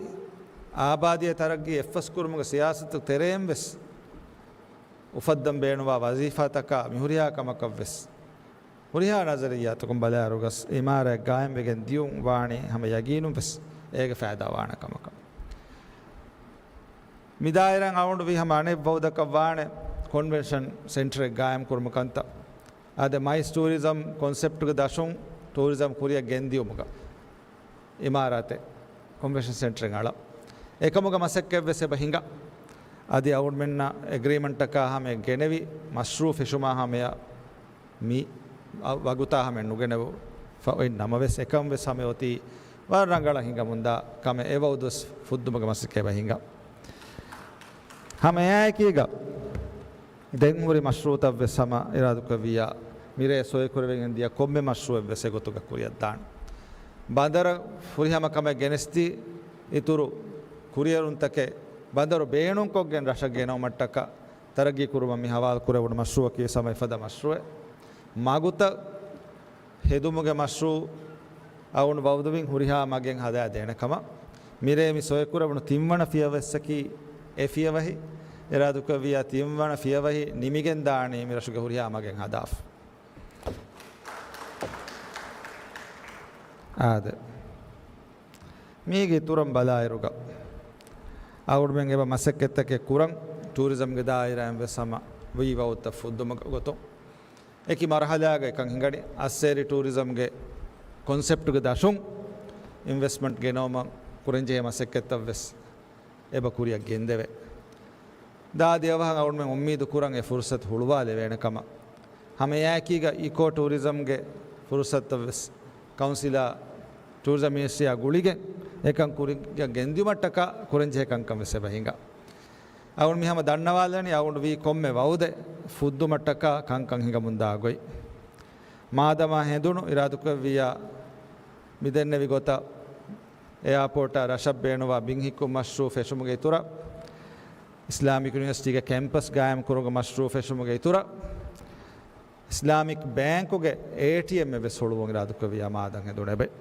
އާބާދީ ތަރައްގީ އެއްފަސްކުރުމުގެ ސިޔާސަތު ތެރެއިން ވެސް އުފައްދަން ބޭނުންވާ ވަޒީފާތަކާ މިހުރިހާ ކަމަކަށް ވެސް ހުރިހާ ނަޒަރިއްޔާތަކުން ބަލާއިރުގަސް އިމާރާތް ގާއިމްވެގެން ދިޔުން ވާނީ ހަމަ ޔަގީނުން ވެސް އޭގެ ފައިދާ ވާނެ ކަމަކަށް. މި ދާއިރާއިން އަޅުގަނޑު ވީ ހަމަ އަނެއް ވައުދަކަށް ވާނެ ކޮންވެންޝަން ސެންޓަރެއް ގާއިމް ކުރުމުގެ ކަންތައް. އާދެ، މައިސް ޓޫރިޒަމް ކޮންސެޕްޓުގެ ދަށުން ޓޫރިޒަމް ކުރިއަށް ގެންދިޔުމުގަ އިމާރާތެއް ކޮންވެންޝަން ސެންޓަރެއް އަޅަން. އެކަމުގެ މަސައްކަތް ވެސް އެބަ ހިނގާ. އަދި އަޅުގަނޑުމެންނަށް އެގްރީމަންޓަކާ ހަމަޔަށް ގެނެވި މަޝްރޫޢު ފެށުމާ ހަމަޔަށް މި ވަގުތާ ހަމަޔަށް ނުގެނެވު ފަ އޮތް ނަމަވެސް، އެކަން ވެސް ހަމަ އޮތީ ވަރަށް ރަނގަޅަށް ހިނގަމުންދާ ކަމެއް. އެ ވައުދުވެސް ފުއްދުމުގެ މަސައްކަތް އެބަ ހިނގާ. ހަމަ އެއާއެކީގަ ދެން ހުރި މަޝްރޫޢުތައްވެސް ހަމަ އިރާދަކުރެއްވިއްޔާ، މިރޭ ސޮއިކުރެވިގެން ދިޔަ ކޮންމެ މަޝްރޫޢެއްވެސް އެގޮތުގަ ކުރިއަށްދާނެ. ބަނދަރަށް ފުރިހަމަ ކަމެއް ގެނެސްދީ، އިތުރު ކުރިއެރުންތަކެއް ބަނދަރު ބޭނުންކޮށްގެން ރަށަށް ގެނައުމަށްޓަކާ ތަރައްގީ ކުރުމަށް މި ހަވާލު ކުރެވުނު މަޝްރޫޢަކީ ވެސް ހަމަ އެފަދަ މަޝްރޫޢެއް. މަގުތައް ހެދުމުގެ މަޝްރޫޢު އަޅުގަނޑު ވައުދުވިން ހުރިހާ މަގެއް ހަދާ ދޭނެ ކަމަށް. މިރޭ މި ސޮއިކުރެވުނު ތިންވަނަ ފިޔަވައްސަކީ އެ ފިޔަވަހި. އިރާދަކުރެއްވިއްޔާ ތިންވަނަ ފިޔަވަހި ނިމިގެން ދާނީ މި ރަށުގެ ހުރިހާ މަގެއް ހަދާފަ. އާދެ. މީގެ އިތުރަށް ބަލާއިރުގަ އަޅުގަނޑުމެން އެބަ މަސައްކަތްތަކެއް ކުރަން، ޓޫރިޒަމްގެ ދާއިރާއިން ވެސް ހަމަ ވީ ވައުދުތައް ފުއްދުމުގެ ގޮތުން އެކި މަރުހަލާގަ އެކަން ހިނގަނީ. އައްސޭރި ޓޫރިޒަމްގެ ކޮންސެޕްޓުގެ ދަށުން އިންވެސްޓްމަންޓް ގެނައުމަށް ކުރަންޖެހޭ މަސައްކަތްތައް ވެސް އެބަ ކުރިއަށް ގެންދެވޭ. ދާދިޔަ ވަހަށް އަޅުގަނޑުމެން އުއްމީދު ކުރަން އެ ފުރުސަތު ހުޅުވާލެވޭނެ ކަމަށް. ހަމަ އެއާއެކީގަ އިކޯ ޓޫރިޒަމްގެ ފުރުސަތުތައް ވެސް ކައުންސިލާ ޓޫރިޒަމް މިނިސްޓްރީއާ ގުޅިގެން އެކަން ކުރިއަށް ގެންދިޔުމަށްޓަކާ ކުރަންޖެހޭ ކަންކަން ވެސް އެބަ ހިނގާ. އަޅުގަނޑު މި ހަމަ ދަންނަވާލަނީ އަޅުގަނޑު ވީ ކޮންމެ ވައުދެއް ފުއްދުމަށްޓަކާ ކަންކަން ހިނގަމުންދާ ގޮތް. މާދަމާ ހެނދުނު އިރާދަކުރެއްވިއްޔާ މިދެންނެވި ގޮތަށް އެއާޕޯޓާ ރަށަށް ބޭނުންވާ ބިން ހިއްކުން މަޝްރޫޢު ފެށުމުގެ އިތުރަށް، އިސްލާމިކް ޔުނިވަރސިޓީގެ ކެމްޕަސް ގާއިމް ކުރުމުގެ މަޝްރޫޢު ފެށުމުގެ އިތުރަށް، އިސްލާމިކް ބޭންކުގެ އޭޓީއެމްއެއް ވެސް ހުޅުވުން އިރާދަކުރެއްވިއްޔާ މާދަން ހެނދުނު އެބައި.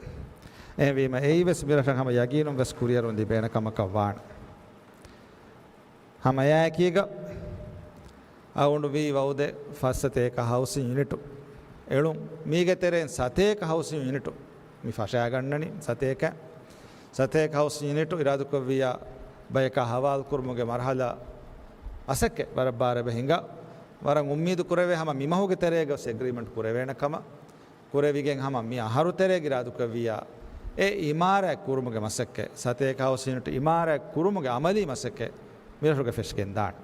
އެހެންވީމަ އެއީ ވެސް މިރަށަށް ހަމަ ޔަގީނުން ވެސް ކުރިއެރުން ލިބޭނެ ކަމަކަށް ވާނެ. ހަމައެއާއެކީގަ އަޅުގަނޑު ވީ ވައުދެއް ފަސް ސަތޭކަ ހައުސިން ޔުނިޓު އެޅުން. މީގެ ތެރެއިން ސަތޭކަ ހައުސިން ޔުނިޓު މި ފަށާގަންނަނީ ސަތޭކަ. ސަތޭކަ ހައުސިން ޔުނިޓު އިރާދަކުރެއްވިއްޔާ ބަޔަކާ ހަވާލު ކުރުމުގެ މަރުހަލާ މަސައްކަތް ވަރަށް ބާރަށް އެބަ ހިނގާ. ވަރަށް އުއްމީދު ކުރެވޭ ހަމަ މި މަހުގެ ތެރޭގަ ވެސް އެގްރީމަންޓް ކުރެވޭނެ ކަމަށް. ކުރެވިގެން ހަމަ މި އަހަރު ތެރޭގަ އިރާދަކުރެއްވިއްޔާ އެ އިމާރާތް ކުރުމުގެ މަސައްކަތް، ސަތޭކަ ހައުސިން ޔުނިޓު އިމާރާތް ކުރުމުގެ އަމަލީ މަސައްކަތް މިރަށުގަ ފެށިގެން ދާނެ.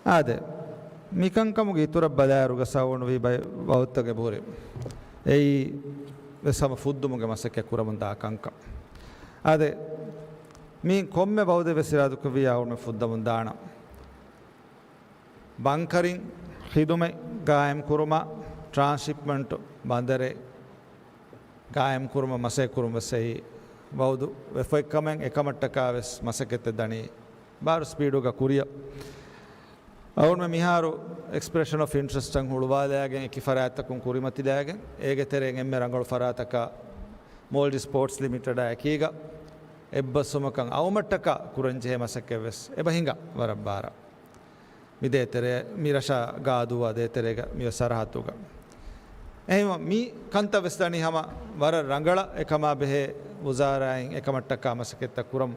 އާދެ، މިކަންކަމުގެ އިތުރަށް ބަލާއިރުގަ ސައުން ވީ ބައި ވައުތަގެ ބުހުރި. އެއީ ވެސް ހަމަ ފުއްދުމުގެ މަސައްކަތް ކުރަމުން ދާ ކަންކަން. އާދެ، މި ކޮންމެ ވައުދެއް ވެސް އިރާދަކުރެއްވިއްޔާ އަޅުގަނޑު ފުއްދަމުން ދާނަން. ބަންކަރިން ޚިދުމަތް ގާއިމް ކުރުމަށް، ޓްރާންސްޝިޕްމަންޓް ބަނދަރެއް ގާއިމް ކުރުމަށް މަސައްކަތް ކުރުން ވެސް އެއީ ވައުދު ވެފައިކަމެއް. އެކަމަށްޓަކާ ވެސް މަސައްކަތްތައް ދަނީ ބާރު ސްޕީޑުގަ ކުރިއަށް. އަޅުގަނޑުމެން މިހާރު އެކްސްޕްރެޝަން އޮފް އިންޓްރެސްޓް ހުޅުވާލައިގެން އެކި ފަރާތްތަކުން ކުރިމަތިލައިގެން، އޭގެ ތެރެއިން އެންމެ ރަނގަޅު ފަރާތަކަށް މޯލްޑިވްސް ޕޯޓްސް ލިމިޓެޑާ އެކީގަ އެއްބަސްވުމަކަށް އައުމަށްޓަކާ ކުރަންޖެހޭ މަސައްކަތް ވެސް އެބަ ހިނގާ ވަރަށް ބާރަށް. މި ދޭތެރޭ، މި ރަށާ ގާދޫއާ ދޭތެރޭގަ މި ސަރަހައްދުގަ. އެހެންވެ، މި ކަންތައް ވެސް ދަނީ ހަމަ ވަރަށް ރަނގަޅަށް އެކަމާ ބެހޭ ވުޒާރާއިން އެކަމަށްޓަކާ މަސައްކަތްތައް ކުރަމު.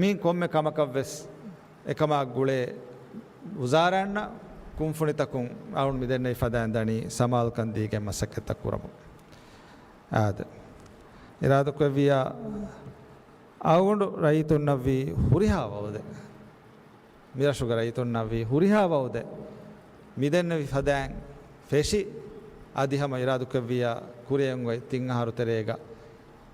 މި ކޮންމެ ކަމަކަށް ވެސް އެކަމާ ގުޅޭ ވުޒާރާއިންނަށް ކުންފުނިތަކުން އަޅުން މި ދެންނެވި ފަދައިން ދަނީ ސަމާލުކަން ދީގެން މަސައްކަތްތައް ކުރަމު. އާދެ، އިރާދަކުރެއްވިއްޔާ އަޅުގަނޑު ރައްޔިތުންނަށްވީ ހުރިހާ ވައުދެއް. މިރަށުގެ ރައްޔިތުންނަށްވީ ހުރިހާ ވައުދެއް މިދެންނެވި ފަދައިން ފެށި، އަދި ހަމަ އިރާދަކުރެއްވިއްޔާ ކުރިއަށް އޮތް ތިން އަހަރު ތެރޭގަ،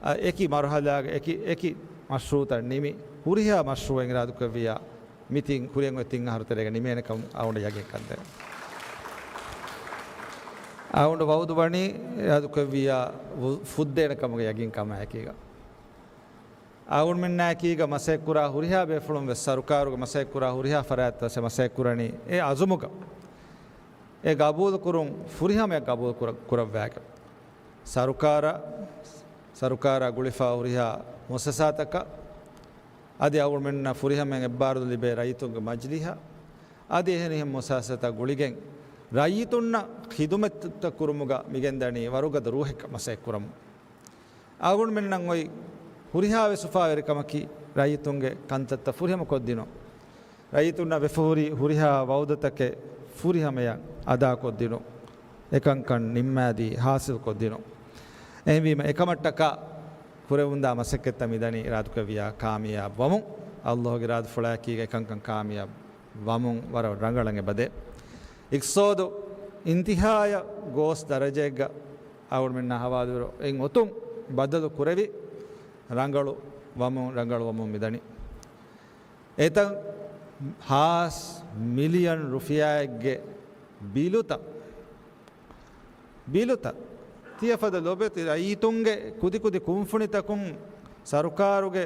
އަ، އެކި މަރުހަލާގެ އެކި، އެކި މަޝްރޫޢުތައް ނިމި، ހުރިހާ މަޝްރޫޢެއް އިރާދަކުރެއްވިއްޔާ މި ތިން ކުރިއަށް އޮތް ތިން އަހަރު ތެރޭގަ ނިމޭނެކަމަށް އަޅުގަނޑަށް ޔަގީންކަން ދެން. އަޅުގަނޑު ވައުދު ވަނީ އިރާދަކުރެއްވިއްޔާ ވު-، ފުއްދޭނެކަމުގެ ޔަގީންކަމާއެކީގަ. އަޅުގަނޑުމެންނާއެކީގަ މަސައްކަތްކުރާ ހުރިހާ ބޭފުޅުން ވެސް ސަރުކާރުގެ މަސައްކަތްކުރާ ހުރިހާ ފަރާތްތައް ވެސް މަސައްކަތްކުރަނީ އެ އަޒުމުގަ. އެ ގަބޫލުކުރުން ފުރިހަމަޔަށް ގަބޫލު ކުރަ-، ކުރައްވާގެން. ސަރުކާރަށް، ސަރުކާރާ ގުޅިފާ ހުރިހާ މުއައްސަސާތަކަށް، އަދި އަޅުގަނޑުމެންނަށް ފުރިހަމަޔަށް އެއްބާރުލު ލިބޭ ރައްޔިތުންގެ މަޖިލީހަށް، އަދި އެހެނިހެން މުއައްސަސާތައް ގުޅިގެން ރައްޔިތުންނަށް ޚިދުމަތްތައް ކުރުމުގަ މިގެންދަނީ ވަރުގަދަ ރޫހެއްގަ މަސައްކަތްކުރަމުން. އަޅުގަނޑުމެންނަށް އޮތް ހުރިހާވެސް އުފާވެރިކަމަކީ، ރައްޔިތުންގެ ކަންތައްތައް ފުރިހަމަ ކޮށްދިނުން. ރައްޔިތުންނަށް ވެފަހުރި ހުރިހާ ވައުދުތަކެއް ފުރިހަމަޔަށް އަދާކޮށްދިނުން. އެކަންކަން ނިންމާދީ ހާސިލްކޮށްދިނުން. އެހެންވީމަ، އެކަމަށްޓަކާ ކުރެވުންދާ މަސައްކަތްތައް މިދަނީ އިރާދުކުރެއްވިޔާ ކާމިޔާބު ވަމުން. އައްލާހުގެ އިރާދަފުޅާއެކީގަ އެކަންކަން ކާމިޔާބު ވަމުން ވަރަށް ރަނގަޅަށް އެބަދޭ. އިޤްތިޞާދު އިންތިހާޔަށް ގޯސް ދަރަޖައެއްގަ އަޅުގަނޑުމެންނާ ހަވާލުވިއިރު އެއް އޮތުން ބަދަލު ކުރެވި ރަނގަޅު ވަމުން، ރަނގަޅު ވަމުން މިދަނީ. އެތައް ހާސް މިލިއަން ރުފިޔާއެއްގެ ބިލުތައް، ބިލުތައް ތިޔަފަދަ ލޮބެތި ރައްޔިތުންގެ ކުދިކުދި ކުންފުނިތަކުން ސަރުކާރުގެ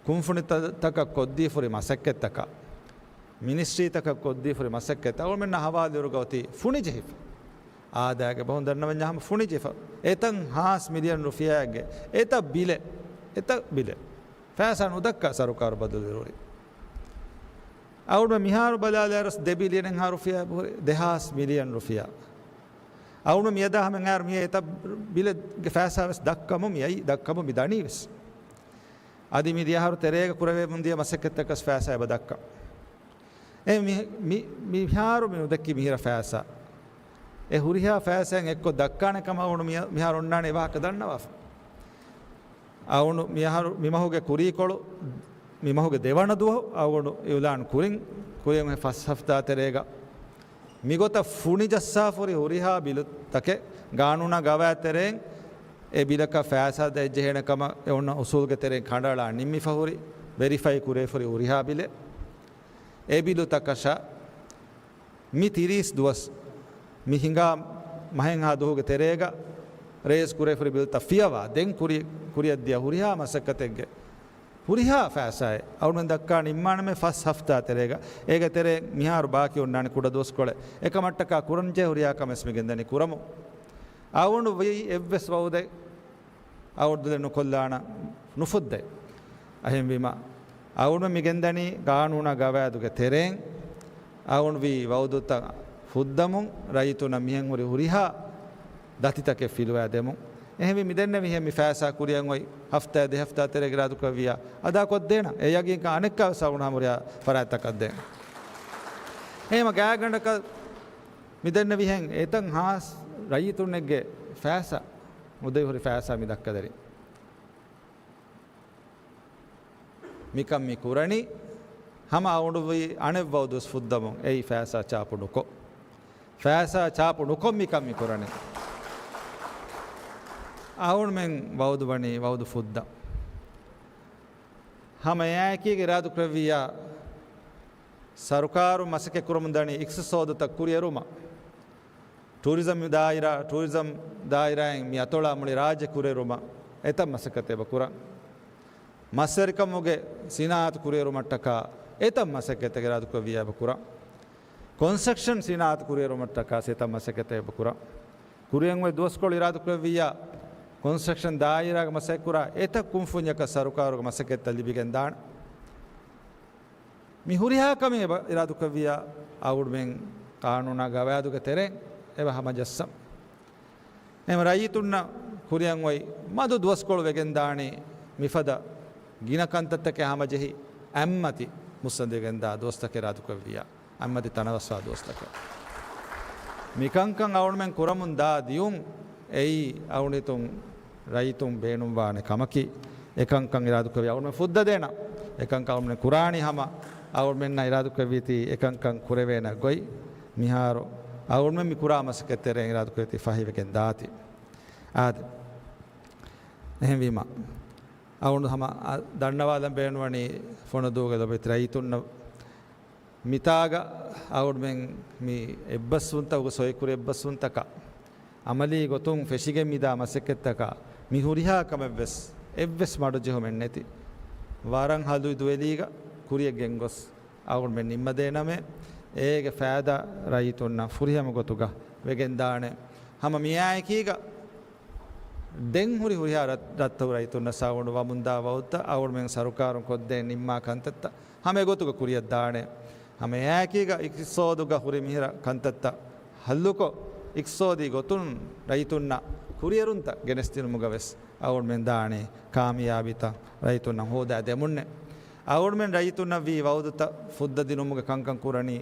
ކުންފުނިތަކަށް ކޮށްދީފުރި މަސައްކަތްތަކަށް، މިނިސްޓްރީތަކަށް ކޮށްދީފުރި މަސައްކަތް އަޅުގަނޑުމެންނާ ހަވާލުވިއިރުގަ އޮތީ ފުނިޖެހިފަ. އާދައިގެ ބަހުން ދަންނަވަންޏާ ހަމަ ފުނިޖެހިފަ. އެތައް ހާސް މިލިއަން ރުފިޔާއެއްގެ އެތައް ބިލެއް، އެތައް ބިލެއް ފައިސާ ނުދައްކާ ސަރުކާރު ބަދަލުވިއިރު. އަޅުގަނޑު މިހާރު ބަލާލާއިރު ދެ ބިލިއަނެއްހާ ރުފިޔާ އެބަހުރި، ދެހާސް މިލިއަން ރުފިޔާ. އަޅުގަނޑު މިއަދާ ހަމަ އައިރު މި އެތައް ބިލެއްގެ ފައިސާ ވެސް ދައްކަމުން މި އައީ، ދައްކަމުން މި ދަނީ ވެސް. އަދި މި ދިޔަހަރު ތެރޭގަ ކުރެވެމުން ދިޔަ މަސައްކަތްތަކަސް ފައިސާ އެބަ ދައްކަން. އެ މި-، މި-، މިހާރު މި ނުދެއްކި މިހިރަ ފައިސާ. އެ ހުރިހާ ފައިސާއިން އެއްކޮށް ދައްކާނެ ކަމަށް އަޅުގަނޑު މި-، މިހާރު އޮންނާނެ އެ ވާހަކަ ދަންނަވާފަ. އަޅުގަނޑު މިހާރު މި މަހުގެ ކުރީކޮޅު، މި މަހުގެ ދެވަނަ ދުވަހު އަޅުގަނޑު އިއުލާން ކުރިން، ކުރިން އެ ފަސް ހަފްތާ ތެރޭގަ މިގޮތަށް ފުނިޖައްސާފަހުރި ހުރިހާ ބިލުތަކެއް ގާނޫނާ ގަވާއިދު ތެރެއިން އެ ބިލަކަށް ފައިސާ ދޭންޖެހޭނެ ކަމަށް އެ އޮންނަ އުސޫލުގެ ތެރެއިން ކަނޑައަޅާ ނިންމިފަހުރި، ވެރިފައި ކުރެވިފަހުރި ހުރިހާ ބިލެއް. އެ ބިލުތަކަށަށް މި ތިރީސް ދުވަސް މި ހިނގާ މަހެއްހާ ދުވަހުގެ ތެރޭގަ ރޭސް ކުރެވިފަހުރި ބިލުތައް ފިޔަވާ، ދެން ކުރި-، ކުރިއަށްދިޔަ ހުރިހާ މަސައްކަތެއްގެ ހުރިހާ ފައިސާއެއް އަޅުގަނޑު ދައްކާ ނިންމާނަމޭ ފަސް ހަފްތާ ތެރޭގަ. އޭގެ ތެރޭ މިހާރު ބާކީ އޮންނާނެ ކުޑަ ދުވަސްކޮޅެއް. އެކަމަށްޓަކާ ކުރަންޖެހޭ ހުރިހާ ކަމެއް މި ގެންދަނީ ކުރަމުން. އަޅުގަނޑު ވީ އެއްވެސް ވައުދެއް އަޅުގަނޑު ދެން ނުކޮށްލާނަން ނުފުއްދޭ. އެހެންވީމަ، އަޅުގަނޑު މި ގެންދަނީ ގާނޫނާ ގަވާއިދުގެ ތެރެއިން އަޅުގަނޑު ވީ ވައުދުތައް ފުއްދަމުން، ރައްޔިތުންނަށް މިހެން ހުރި ހުރިހާ ދަތިތަކެއް ފިލުވާ ދެމުން. އެހެންވީ މި ދެންނެވިހެން މި ފައިސާ ކުރިއަށް އޮތް ހަފްތާ ދެ ހަފްތާ ތެރޭގަ އިރާދަކުރެއްވިއްޔާ އަދާކޮށްދޭނަން. އެ ޔަގީންކަން އަނެއްކާވެސް އަޅުގަނޑު ހަމަ ހުރިހާ ފަރާތްތަކަށް ދޭން. އެހެންވީމަ ގާތްގަނޑަކަށް މި ދެންނެވިހެން އެތައް ހާސް ރައްޔިތުންނެއްގެ ފައިސާ، މުދައި ހުރި ފައިސާ މި ދައްކަދެރިން. މިކަން މި ކުރަނީ ހަމަ އަޅުގަނޑު ވީ އަނެއް ވައުދުވެސް ފުއްދަމުން އެއީ ފައިސާ ޗާޕު ނުކޮށް. ފައިސާ ޗާޕު ނުކޮށް މިކަން މި ކުރަނީ. އަޅުގަނޑުމެން ވައުދު ވަނީ ވައުދު ފުއްދަން. ހަމަ އެއާއެކީގަ އިރާދަކުރެއްވިއްޔާ ސަރުކާރު މަސައްކަތް ކުރަމުން ދަނީ އިޤްތިޞާދުތައް ކުރިއެރުމަށް. ޓޫރިޒަމް ދާއިރާ، ޓޫރިޒަމް ދާއިރާއިން މި އަތޮޅާ މުޅި ރާއްޖެ ކުރިއެރުމަށް އެތައް މަސައްކަތެއް އެބަ ކުރަން. މަސްވެރިކަމުގެ ސިނާއަތު ކުރިއެރުމަށްޓަކާ އެތައް މަސައްކަތެއް އިރާދަކުރެއްވިއްޔާ އެބަ ކުރަން. ކޮންސްޓްރަކްޝަން ސިނާއަތު ކުރިއެރުމަށްޓަކާ އެތައް މަސައްކަތެއް އެބަ ކުރަން. ކުރިއަށް އޮތް ދުވަސްކޮޅު އިރާދަކުރެއްވިއްޔާ ކޮންސްޓްރަކްޝަން ދާއިރާގެ މަސައްކަތް ކުރާ އެތައް ކުންފުންޏަކަށް ސަރުކާރުގެ މަސައްކަތްތައް ލިބިގެން ދާނެ. މި ހުރިހާ ކަމެއް އެބަ އިރާދަކުރެއްވިއްޔާ އަޅުގަނޑުމެން ޤާނޫނާ ގަވާއިދުގެ ތެރެއިން އެބަ ހަމަޖައްސަން. އެހެން ރައްޔިތުންނަށް ކުރިއަށް އޮތް މަދު ދުވަސްކޮޅު ވެގެން ދާނީ މިފަދަ ގިނަ ކަންތައްތަކެއް ހަމަޖެހި އަތްމަތި މުއްސަނދިވެގެން ދާ ދުވަސްތަކެއް އިރާދަކުރެއްވިއްޔާ. އަތްމަތި ތަނަވަސްވާ ދުވަސްތަކެއް. މިކަންކަން އަޅުގަނޑުމެން ކުރަމުން ދާ ދިޔުން އެއީ އަޅުގަނޑު ހިތުން ރައްޔިތުން ބޭނުންވާނެ ކަމަކީ. އެކަންކަން އިރާދަކުރެއްވިއްޔާ އަޅުގަނޑުމެން ފުއްދަ ދޭނަން. އެކަންކަން އަޅުގަނޑުމެން ކުރާނީ ހަމަ އަޅުގަނޑުމެންނަށް އިރާދަކުރެއްވީތީ އެކަންކަން ކުރެވޭނެ ގޮތް. މިހާރު އަޅުގަނޑުމެން މި ކުރާ މަސައްކަތް ތެރެއިން އިރާދަކުރެއްވީތީ ފަހިވެގެން ދާތީ. އާދެ. އެހެންވީމަ އަޅުގަނޑު ހަމަ އަ، ދަންނަވާލަން ބޭނުންވަނީ ފޮނަދޫގެ ލޮބުވެތި ރައްޔިތުންނަށް މިތާގަ އަޅުގަނޑުމެން މި އެއްބަސްވުންތަކުގެ ސޮއިކުރި އެއްބަސްވުންތަކަށް އަމަލީ ގޮތުން ފެށިގެން މިދާ މަސައްކަތްތަކަށް މި ހުރިހާ ކަމެއްވެސް އެއްވެސް މަޑުޖެހުމެއް ނެތި ވަރަށް ހަލު ދުވެލީގަ ކުރިއަށް ގެންގޮސް އަޅުގަނޑުމެން ނިންމަދޭނަމޭ. އޭގެ ފައިދާ ރައްޔިތުންނަށް ފުރިހަމަ ގޮތުގަ ވެގެންދާނެ. ހަމަ މިއާއެކީގަ ދެން ހުރި ހުރިހާ ރަށް-، ރަށްތައް ރައްޔިތުންނަށް އަޅުގަނޑު ވަމުންދާ ވައުދުތައް އަޅުގަނޑުމެން ސަރުކާރުން ކޮށްދޭން ނިންމާ ކަންތައްތައް ހަމަ އެގޮތުގަ ކުރިއަށްދާނެ. ހަމަ އެއާއެކީގަ އިޤްތިޞާދުގަ ހުރި މިހިރަ ކަންތައްތައް ހައްލުކޮށް، އިޤްތިޞާދީ ގޮތުން ރައްޔިތުންނަށް ކުރިއެރުންތައް ގެނެސްދިނުމުގަވެސް އަޅުގަނޑުމެން ދާނީ ކާމިޔާބީތައް ރައްޔިތުންނަށް ހޯދާ ދެމުންނޭ. އަޅުގަނޑުމެން ރައްޔިތުންނަށް ވީ ވައުދުތައް ފުއްދަދިނުމުގެ ކަންކަން ކުރަނީ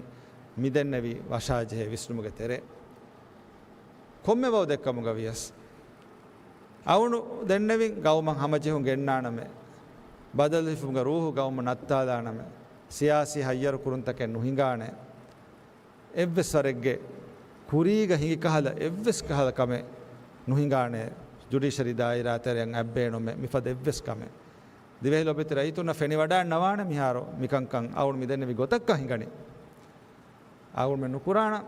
މިދެންނެވި ވަށާޖެހޭ ވިސްނުމުގެ ތެރޭ. ކޮންމެ ވައުދެއްކަމުގަ ވިޔަސް، އަޅުގަނޑު ދެންނެވިން ގައުމަށް ހަމަޖެހުން ގެންނާނަމޭ، ބަދަލުހިފުމުގެ ރޫހު ގައުމަށް ނައްތާލާނަމޭ، ސިޔާސީ ހައްޔަރު ކުރުންތަކެއް ނުހިނގާނެ. އެއްވެސް ވަރެއްގެ ކުރީގަ ހިނގި ކަހަލަ، އެއްވެސް ކަހަލަ ކަމެއް ނުހިނގާނެ. ޖުޑިޝަރީ ދާއިރާ ތެރެއަށް އަތްބޭނުމެއް، މިފަދަ އެއްވެސް ކަމެއް ދިވެހި ލޮބެތި ރައްޔިތުންނަށް ފެނިވަޑާން ނަވާނެ. މިހާރު މިކަންކަން އަޅުގަނޑު މިދެންނެވި ގޮތަށް ހިނގަނީ. އަޅުގަނޑުމެން ނުކުރާނަ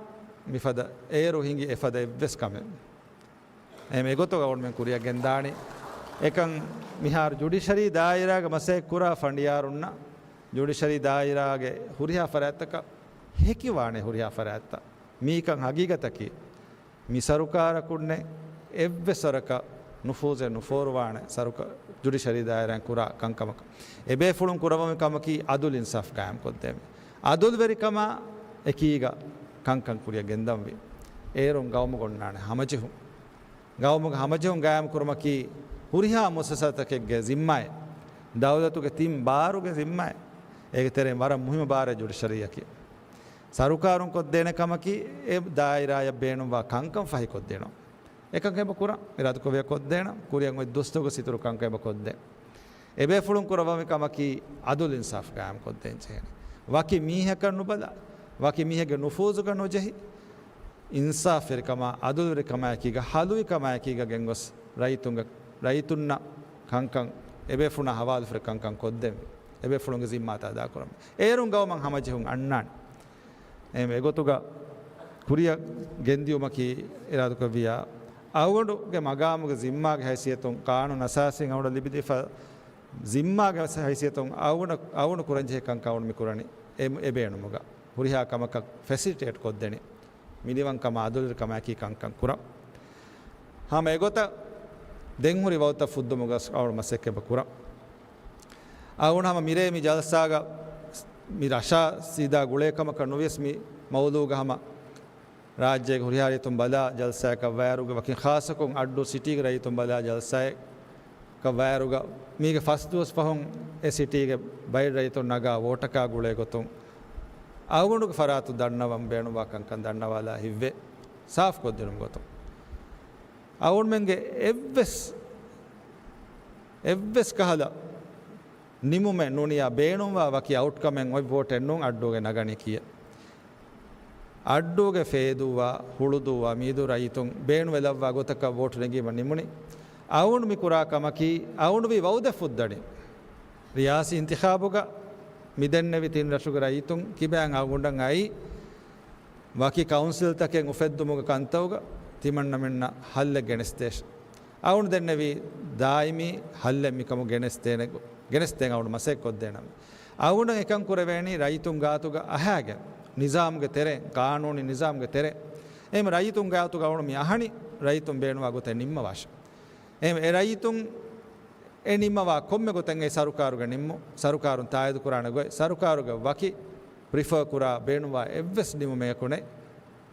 މިފަދަ އޭރު ހިނގި އެފަދަ އެއްވެސް ކަމެއް. އެހެން އެގޮތުގަ އަޅުގަނޑުމެން ކުރިއަށް ގެންދާނީ. އެކަން މިހާރު ޖުޑިޝަރީ ދާއިރާގެ މަސައްކަތް ކުރާ ފަނޑިޔާރުންނަށް ޖުޑިޝަރީ ދާއިރާގެ ހުރިހާ ފަރާތްތަކަށް ހެކިވާނެ ހުރިހާ ފަރާތްތައް. މީކަން ހަގީގަތަކީ، މި ސަރުކާރަކުންނެއް އެއްވެސް ވަރަކަށް ނުފޫޒެއް ނުފޯރުވާނެ ސަރުކާ-، ޖުޑިޝަރީ ދާއިރާއިން ކުރާ ކަންކަމަކަށް. އެބޭފުޅުން ކުރައްވަމު ކަމަކީ އަދުލު އިންސާފް ގާއިމް ކޮށްދޭން. އަދުލުވެރިކަމާ އެކީގަ ކަންކަން ކުރިއަށް ގެންދަންވީ. އޭރުން ގައުމުގަ އޮންނާނެ ހަމަޖެހުން. ގައުމުގެ ހަމަޖެހުން ގާއިމް ކުރުމަކީ ހުރިހާ މުއައްސަސާތަކެއްގެ ޒިންމާއެއް، ދައުލަތުގެ ތިން ބާރުގެ ޒިންމާއެއް. އޭގެ ތެރެއިން ވަރަށް މުހިއްމު ބާރެއް ޖުޑިޝަރީއަކީ. ސަރުކާރުން ކޮށްދޭނެ ކަމަކީ، އެ ދާއިރާއަށް ބޭނުންވާ ކަންކަން ފަހިކޮށްދޭނަން. އެކަންކަން އެބަ ކުރަން، އިރާދަކުރެއްވިއްޔާ ކޮށްދޭނަން، ކުރިއަށް އޮތް ދުވަސްތަކުގަ އިތުރު ކަންކަން އެބަ ކޮށްދޭން. އެބޭފުޅުން ކުރައްވަންވީ ކަމަކީ އަދުލު އިންސާފް ގާއިމް ކޮށްދޭން ޖެހޭނެ. ވަކި މީހަކަށް ނުބަލާ، ވަކި މީހެއްގެ ނުފޫޒުގަ ނުޖެހި، އިންސާފްވެރިކަމާ، އަދުލުވެރިކަމާއެކީގަ، ހަލުވިކަމާއެކީގަ ގެންގޮސް ރައްޔިތުންގެ، ރައްޔިތުންނަށް ކަންކަން، އެބޭފުޅުންނާ ހަވާލުވެފަ ކަންކަން ކޮށްދޭން. އެބޭފުޅުންގެ ޒިންމާ އަދާކުރަން. އޭރުން ގައުމަށް ހަމަޖެހުން އަންނާނެ. އެހެން އެގޮތުގަ ކުރިއަށް ގެންދިއުމަކީ އިރާދަކުރެއްވިއްޔާ، އަޅުގަނޑުގެ މަގާމުގެ ޒިންމާގެ ހައިސިއްޔަތުން، ޤާނޫނު އަސާސީން އަޅުގަނޑަށް ލިބިދީފަ ޒިންމާގެ ހައިސިއްޔަތުން އަޅުގަނޑަށް، އަޅުގަނޑު ކުރަންޖެހޭ ކަންކަން އަޅުގަނޑު މި ކުރަނީ އެ، އެ ބޭނުމުގަ ހުރިހާ ކަމަކަށް ފެސިލިޓޭޓް ކޮށްދެނީ. މިނިވަންކަމާ އަދުލުވެރިކަމާއެކީ ކަންކަން ކުރަން. ހަމަ އެގޮތަށް ދެން ހުރި ވައުދުތައް ފުއްދުމުގަ އަޅުގަނޑު މަސައްކަތް އެބަ ކުރަން. އަޅުގަނޑު ހަމަ މިރޭ މި ޖަލްސާގަ މި ރަށާ ސީދާ ގުޅޭ ކަމަކަށް ނުވިޔަސް، މި މައުޟޫގަ ހަމަ ރާއްޖޭގެ ހުރިހާ ރައްޔިތުން ބަލާ ޖަލްސާއަކަށް ވައިރުގަ، ވަކިން ޚާއްޞަކޮށް އައްޑޫ ސިޓީގެ ރައްޔިތުން ބަލާ ޖަލްސާއަކަށް ވައިރުގަ، މީގެ ފަސް ދުވަސް ފަހުން އެ ސިޓީގެ ބައެއް ރައްޔިތުން ނަގާ ވޯޓަކާ ގުޅޭ ގޮތުން، އަޅުގަނޑުގެ ފަރާތުން ދަންނަވަން ބޭނުންވާ ކަންކަން ދަންނަވާލާ ހިތްވޭ. ސާފުކޮށްދިނުމުގެ ގޮތުން އަޅުގަނޑުމެންގެ އެއްވެސް، އެއްވެސް ކަހަލަ ނިމުމެއް ނޫނިއްޔާ، ބޭނުންވާ ވަކި އައުޓްކަމެއް އޮތް ވޯޓެއް ނޫން އައްޑޫގެ ނަގަނީ ކިޔޭ. އައްޑޫގެ ފޭދޫއާ، ހުޅުދޫއާ، މީދޫ ރައްޔިތުން ބޭނުންވެލައްވާ ގޮތަކަށް ވޯޓު ނެގީމަ ނިމުނީ. އަޅުގަނޑު މި ކުރާ ކަމަކީ، އަޅުގަނޑު ވީ ވައުދެއް ފުއްދަނީ. ރިޔާސީ އިންތިޚާބުގަ މިދެންނެވި ތިން ރަށުގެ ރައްޔިތުން ކިބައިން އަޅުގަނޑަށް އައީ، ވަކި ކައުންސިލްތަކެއް އުފެއްދުމުގެ ކަންތައުގަ ތިމަންނަމެންނަށް ހައްލެއް ގެނެސްދޭށޭ. އަޅުގަނޑު ދެންނެވީ ދާއިމީ ހައްލެއް މިކަމުގަ ގެނެސްދޭނެ، ގެނެސްދޭން އަޅުގަނޑު މަސައްކަތް ކޮށްދޭނަމޭ. އަޅުގަނޑަށް އެކަން ކުރެވޭނީ ރައްޔިތުން ގާތުގަ އަހާގެން، ނިޒާމުގެ ތެރޭ، ޤާނޫނީ ނިޒާމުގެ ތެރޭ. އެހެން ރައްޔިތުން ގާތުގަ އަޅުގަނޑު މި އަހަނީ ރައްޔިތުން ބޭނުންވާ ގޮތެއް ނިންމަވާށޭ. އެހެން އެ ރައްޔިތުން އެ ނިންމަވާ ކޮންމެ ގޮތެއް އެ ސަރުކާރުގެ ނިންމު، ސަރުކާރުން ތާއީދު ކުރާނެ ގޮތް، ސަރުކާރުގެ ވަކި ޕްރިފަރ ކުރާ ބޭނުންވާ އެއްވެސް ނިމުމެއް އެކު ނެތް.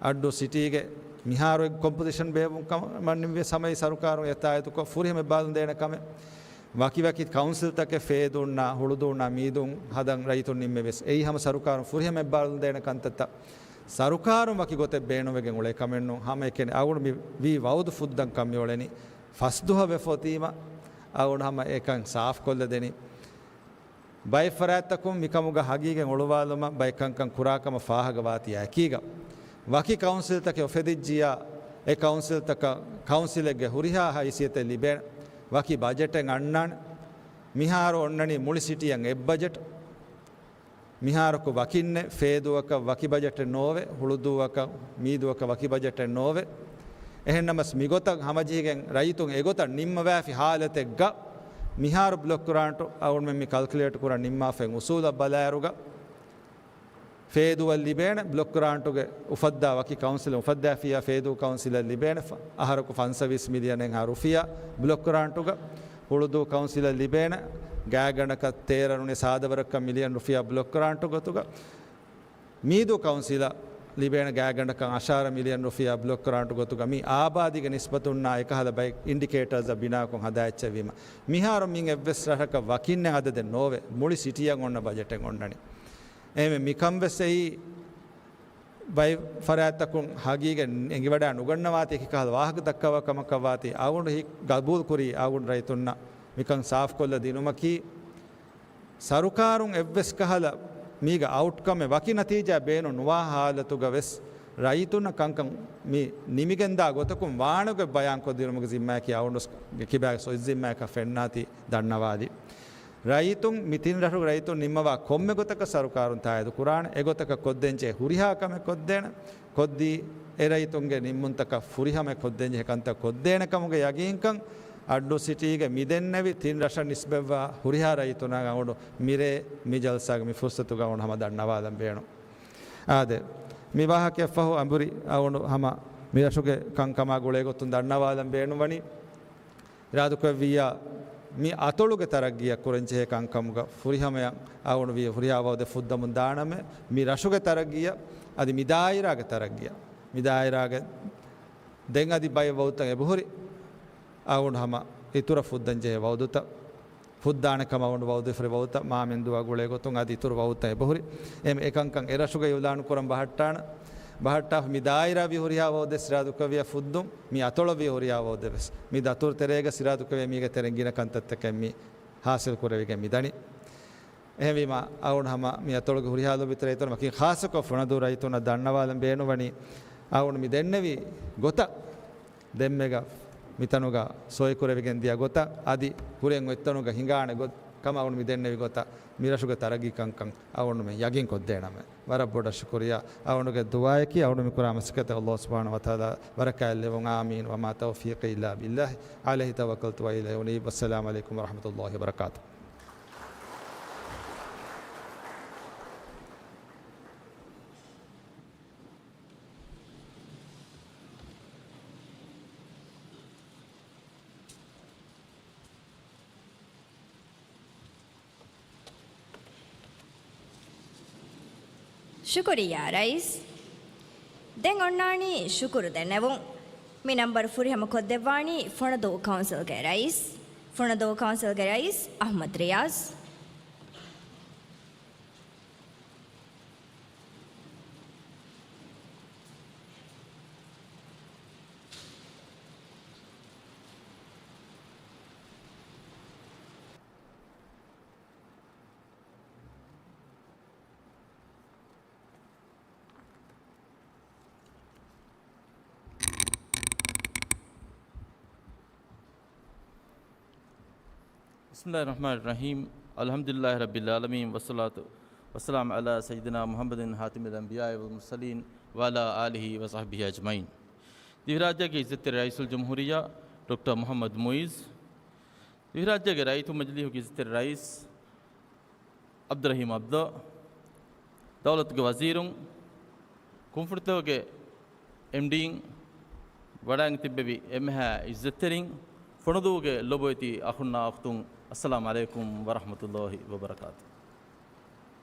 އައްޑޫ ސިޓީގެ މިހާރު އެއް ކޮމްޕޮޒިޝަން ބޭއްވުން ކަމަށް ނިންމި ސަމައި ސަރުކާރުން އެ ތާއީދުކޮށް ފުރިހަމަ އެއްބާރުލުން ދޭނެ ކަމެއް. ވަކި ވަކި ކައުންސިލްތަކެއް ފޭދޫންނާ، ހުޅުދޫންނާ، މީދޫން ހަދަން ރައްޔިތުން ނިންމެވިޔަސް އެއީ ހަމަ ސަރުކާރުން ފުރިހަމަ އެއްބާރުލުން ދޭނެ ކަންތައްތައް. ސަރުކާރުން ވަކި ގޮތެއް ބޭނުންވެގެން އުޅޭ ކަމެއް ނޫން. ހަމައެކަނި އަޅުގަނޑު މި ވީ ވައުދު ފުއްދަން ކަން މިއުޅެނީ. ފަސް ދުވަހަށް ވެފަ އޮތީމަ އަޅުގަނޑު ހަމަ އެކަން ސާފުކޮށްލަދެނީ. ބައެއް ފަރާތްތަކުން މިކަމުގަ ހަގީގަތް އޮޅުވާލުމަށް ބައެއް ކަންކަން ކުރާ ކަމަށް ފާހަގަވާތީ އެކީގަ، ވަކި ކައުންސިލްތަކެއް އުފެދިއްޖިއްޔާ، އެ ކައުންސިލްތަކަށް ކައުންސިލެއްގެ ހުރިހާ ހައިސިއްޔަތެއް ލިބޭނެ، ވަކި ބަޖެޓެއް އަންނާނެ. މިހާރު އޮންނަނީ މުޅި ސިޓީއަށް އެއް ބަޖެޓް. މިހާރަކު ވަކިންނެއް، ފޭދޫއަކަށް ވަކި ބަޖެޓެއް ނޯވޭ، ހުޅުދޫއަކަށް މީދޫއަކަށް ވަކި ބަޖެޓެއް ނޯވޭ. އެހެންނަމަސް މިގޮތަށް ހަމަޖެހިގެން ރައްޔިތުން އެގޮތަށް ނިންމަވާފި ހާލަތެއްގަ މިހާރު ބްލޮކް ކުރާންޓު އަޅުގަނޑުމެން މި ކަލްކިއުލޭޓް ކުރަން ނިންމާފައި އުސޫލަށް ބަލާއިރުގަ، ފޭދޫއަށް ލިބޭނެ ބްލޮކް ކުރާންޓުގެ އުފައްދާ ވަކި ކައުންސިލެއް އުފައްދާފިއްޔާ، ފޭދޫ ކައުންސިލަށް ލިބޭނެ ފަ-، އަހަރަކު ފަންސަވީސް މިލިއަނެއްހާ ރުފިޔާ ބްލޮކް ކުރާންޓުގަ. ހުޅުދޫ ކައުންސިލަށް ލިބޭނެ ގާތްގަނޑަކަށް ތޭރަ ނޫނީ ސާދަ ވަރަކަށް މިލިއަން ރުފިޔާ ބްލޮކް ކުރާންޓު ގޮތުގަ. މީދޫ ކައުންސިލަށް ލިބޭނެ ގާތްގަނޑަކަށް އަށާރަ މިލިއަން ރުފިޔާ ބްލޮކް ކުރާންޓު ގޮތުގަ، މި އާބާދީގެ ނިސްބަތުންނާ އެކަހަލަ ބައެއް އިންޑިކޭޓާސްއަށް ބިނާކޮށް ހަދާ އެއްޗެއްވީމަ، މިހާރު މިން އެއްވެސް ރަށަކަށް ވަކިންނެއް އަދަދެއް ނޯވޭ. މުޅި ސިޓީއަށް އޮންނަ ބަޖެޓެއް އޮންނަނީ. އެހެންވެ، މިކަން ވެސް އެއީ ބައެއް ފަރާތްތަކުން ހަގީގަތް އެނގިވަޑާ ނުގަންނަވާތީ، އެކި ކަހަލަ ވާހަކަ ދައްކަވާ ކަމަކަށް ވާތީ، އަޅުގަނޑު ހި-، ގަބޫލުކުރީ އަޅުގަނޑު ރައްޔިތުންނަށް މިކަން ސާފުކޮށްލަ ދިނުމަކީ، ސަރުކާރުން އެއްވެސް ކަހަލަ މީގަ އައުޓްކަމެއް، ވަކި ނަތީޖާ ބޭނުން ނުވާ ހާލަތުގަ ވެސް ރައްޔިތުންނަށް ކަންކަން މި ނިމިގެންދާ ގޮތަކުން ވާނެގޮތް ބަޔާންކޮށްދިނުމުގެ ޒިންމާއަކީ އަޅުގަނޑު ކިބާގެ ސޮއި ޒިންމާއަކަށް ފެންނާތީ ދަންނަވާލީ. ރައްޔިތުން މި ތިން ރަށުގެ ރައްޔިތުން ނިންމަވާ ކޮންމެ ގޮތަކަށް ސަރުކާރުން ތާއީދު ކުރާނެ. އެގޮތަކަށް ކޮށްދޭންޖެހޭ ހުރިހާ ކަމެއް ކޮށްދޭނެ. ކޮށްދީ، އެ ރައްޔިތުންގެ ނިންމުންތަކަށް ފުރިހަމަ ކޮށްދޭންޖެހޭ ކަންތައް ކޮށްދޭނެ ކަމުގެ ޔަގީންކަން އައްޑޫ ސިޓީގެ މި ދެންނެވި ތިން ރަށަށް ނިސްބަތްވާ ހުރިހާ ރައްޔިތުންނަށް އަޅުގަނޑު މިރޭ މި ޖަލްސާގެ މި ފުރުސަތުގަ އަޅުގަނޑު ހަމަ ދަންނަވާލަން ބޭނުން. އާދެ، މި ވާހަކައަށްފަހު އަނބުރި އަޅުގަނޑު ހަމަ މި ރަށުގެ ކަންކަމާ ގުޅޭ ގޮތުން ދަންނަވާލަން ބޭނުންވަނީ. އިރާދަކުރެއްވިއްޔާ، މި އަތޮޅުގެ ތަރައްގީއަށް ކުރަންޖެހޭ ކަންކަމުގަ ފުރިހަމަޔަށް އަޅުގަނޑު ވިޔަ ހުރިހާ ވައުދެއް ފުއްދަމުން ދާނަމޭ، މި ރަށުގެ ތަރައްގީއަށް އަދި މި ދާއިރާގެ ތަރައްގީއަށް. މި ދާއިރާގެ ދެން އަދި ބައެއް ވައުދުތައް އެބަހުރި، އަޅުގަނޑު ހަމަ އިތުރަށް ފުއްދަންޖެހޭ ވައުދުތައް ފުއްދާނެ ކަމަށް އަޅުގަނޑު ވައުދުވެފައި ވައުދުތައް މާމެންދުއާ ގުޅޭ ގޮތުން އަދި އިތުރު ވައުދުތައް އެބަހުރި. އެމް އެކަންކަން އެރަށުގަ އިއުލާނު ކުރަން ބަހައްޓާނަ، ބަހައްޓާފަ މި ދާއިރާ ވިޔަ ހުރިހާ ވައުދެއް ސިރާދުކުރެއްވިޔަ ފުއްދުން، މި އަތޮޅަށް ވިޔަ ހުރިހާ ވައުދެއް ވެސް މި ދަތުރު ތެރޭގަ ސިރާދުކުރެވޭ މީގެ ތެރެއިން ގިނަ ކަންތައްތަކެއް މި ހާސިލް ކުރެވިގެން މި ދަނީ. އެހެންވީމަ، އަޅުގަނޑު ހަމަ މި އަތޮޅުގެ ހުރިހާ ލޯބިވެތި ރައްޔިތުން ވަކިން ޚާއްޞަކޮށް ފުނަދޫ ރައްޔިތުންނަށް ދަންނަވާލަން ބޭނުންވަނީ، އަޅުގަނޑު މި ދެންނެވި ގޮތަށް ދެންމެގަ މިތަނުގަ ސޮއިކުރެވިގެން ދިޔަ ގޮތަށް އަދި ކުރިއަށް އޮތްތަނުގަ ހިނގާނެ ގޮތް ކަމަށް އަޅުގަނޑު މި ދެންނެވި ގޮތަށް މި ރަށުގެ ތަރައްގީ ކަންކަން އަޅުގަނޑުމެން ޔަގީން ކޮށްދޭނަމޭ. ވަރަށް ބޮޑަށް ޝުކުރިއްޔާ. އަޅުގަނޑުގެ ދުޢާއަކީ އަޅުގަނޑު މި ކުރާ މަސައްކަތަށް ﷲ ސުބްޙާނަހޫ ވަތަޢާލާ ބަރަކާތް ލެއްވުން. އާމީން. وما توفيقي إلا بالله عليه توكلت وإليه أنيب. والسلام عليكم ورحمة الله وبركاته. ޝުކުރިއްޔާ ރައީސް. ދެން އޮންނާނީ ޝުކުރު ދެންނެވުން. މި ނަންބަރު ފުރިހަމަ ކޮށްދެއްވާނީ ފޮނަދޫ ކައުންސިލްގެ ރައީސް، ފޮނަދޫ ކައުންސިލްގެ ރައީސް އަޙްމަދު ރިޔާޒް. بسم الله الرحمن الرحيم. الحمد لله رب العالمين، والصلاة والسلام على سيدنا محمد خاتم الأنبياء والمرسلين وعلى آله وصحبه أجمعين. ދިވެހިރާއްޖޭގެ އިއްޒަތްތެރި ރައީސުލްޖުމްހޫރިއްޔާ ޑޮކްޓަރ މުޙައްމަދު މުޢިއްޒު، ދިވެހިރާއްޖޭގެ ރައްޔިތު މަޖިލީހުގެ އިއްޒަތްތެރި ރައީސް ޢަބްދުއްރަޙީމް ޢަބްދުﷲ، ދައުލަތުގެ ވަޒީރުން، ކުންފުނިތަކުގެ އެމްޑީން، ވަޑައިގެން ތިއްބެވި އެންމެހާ އިއްޒަތްތެރިން، ފޮނަދޫގެ ލޮބުވެތި އަޚުންނާ އުޚްތުން، އައްސަލާމު ޢަލައިކުމް ވަރަޙްމަތުﷲ ވަބަރަކާތު.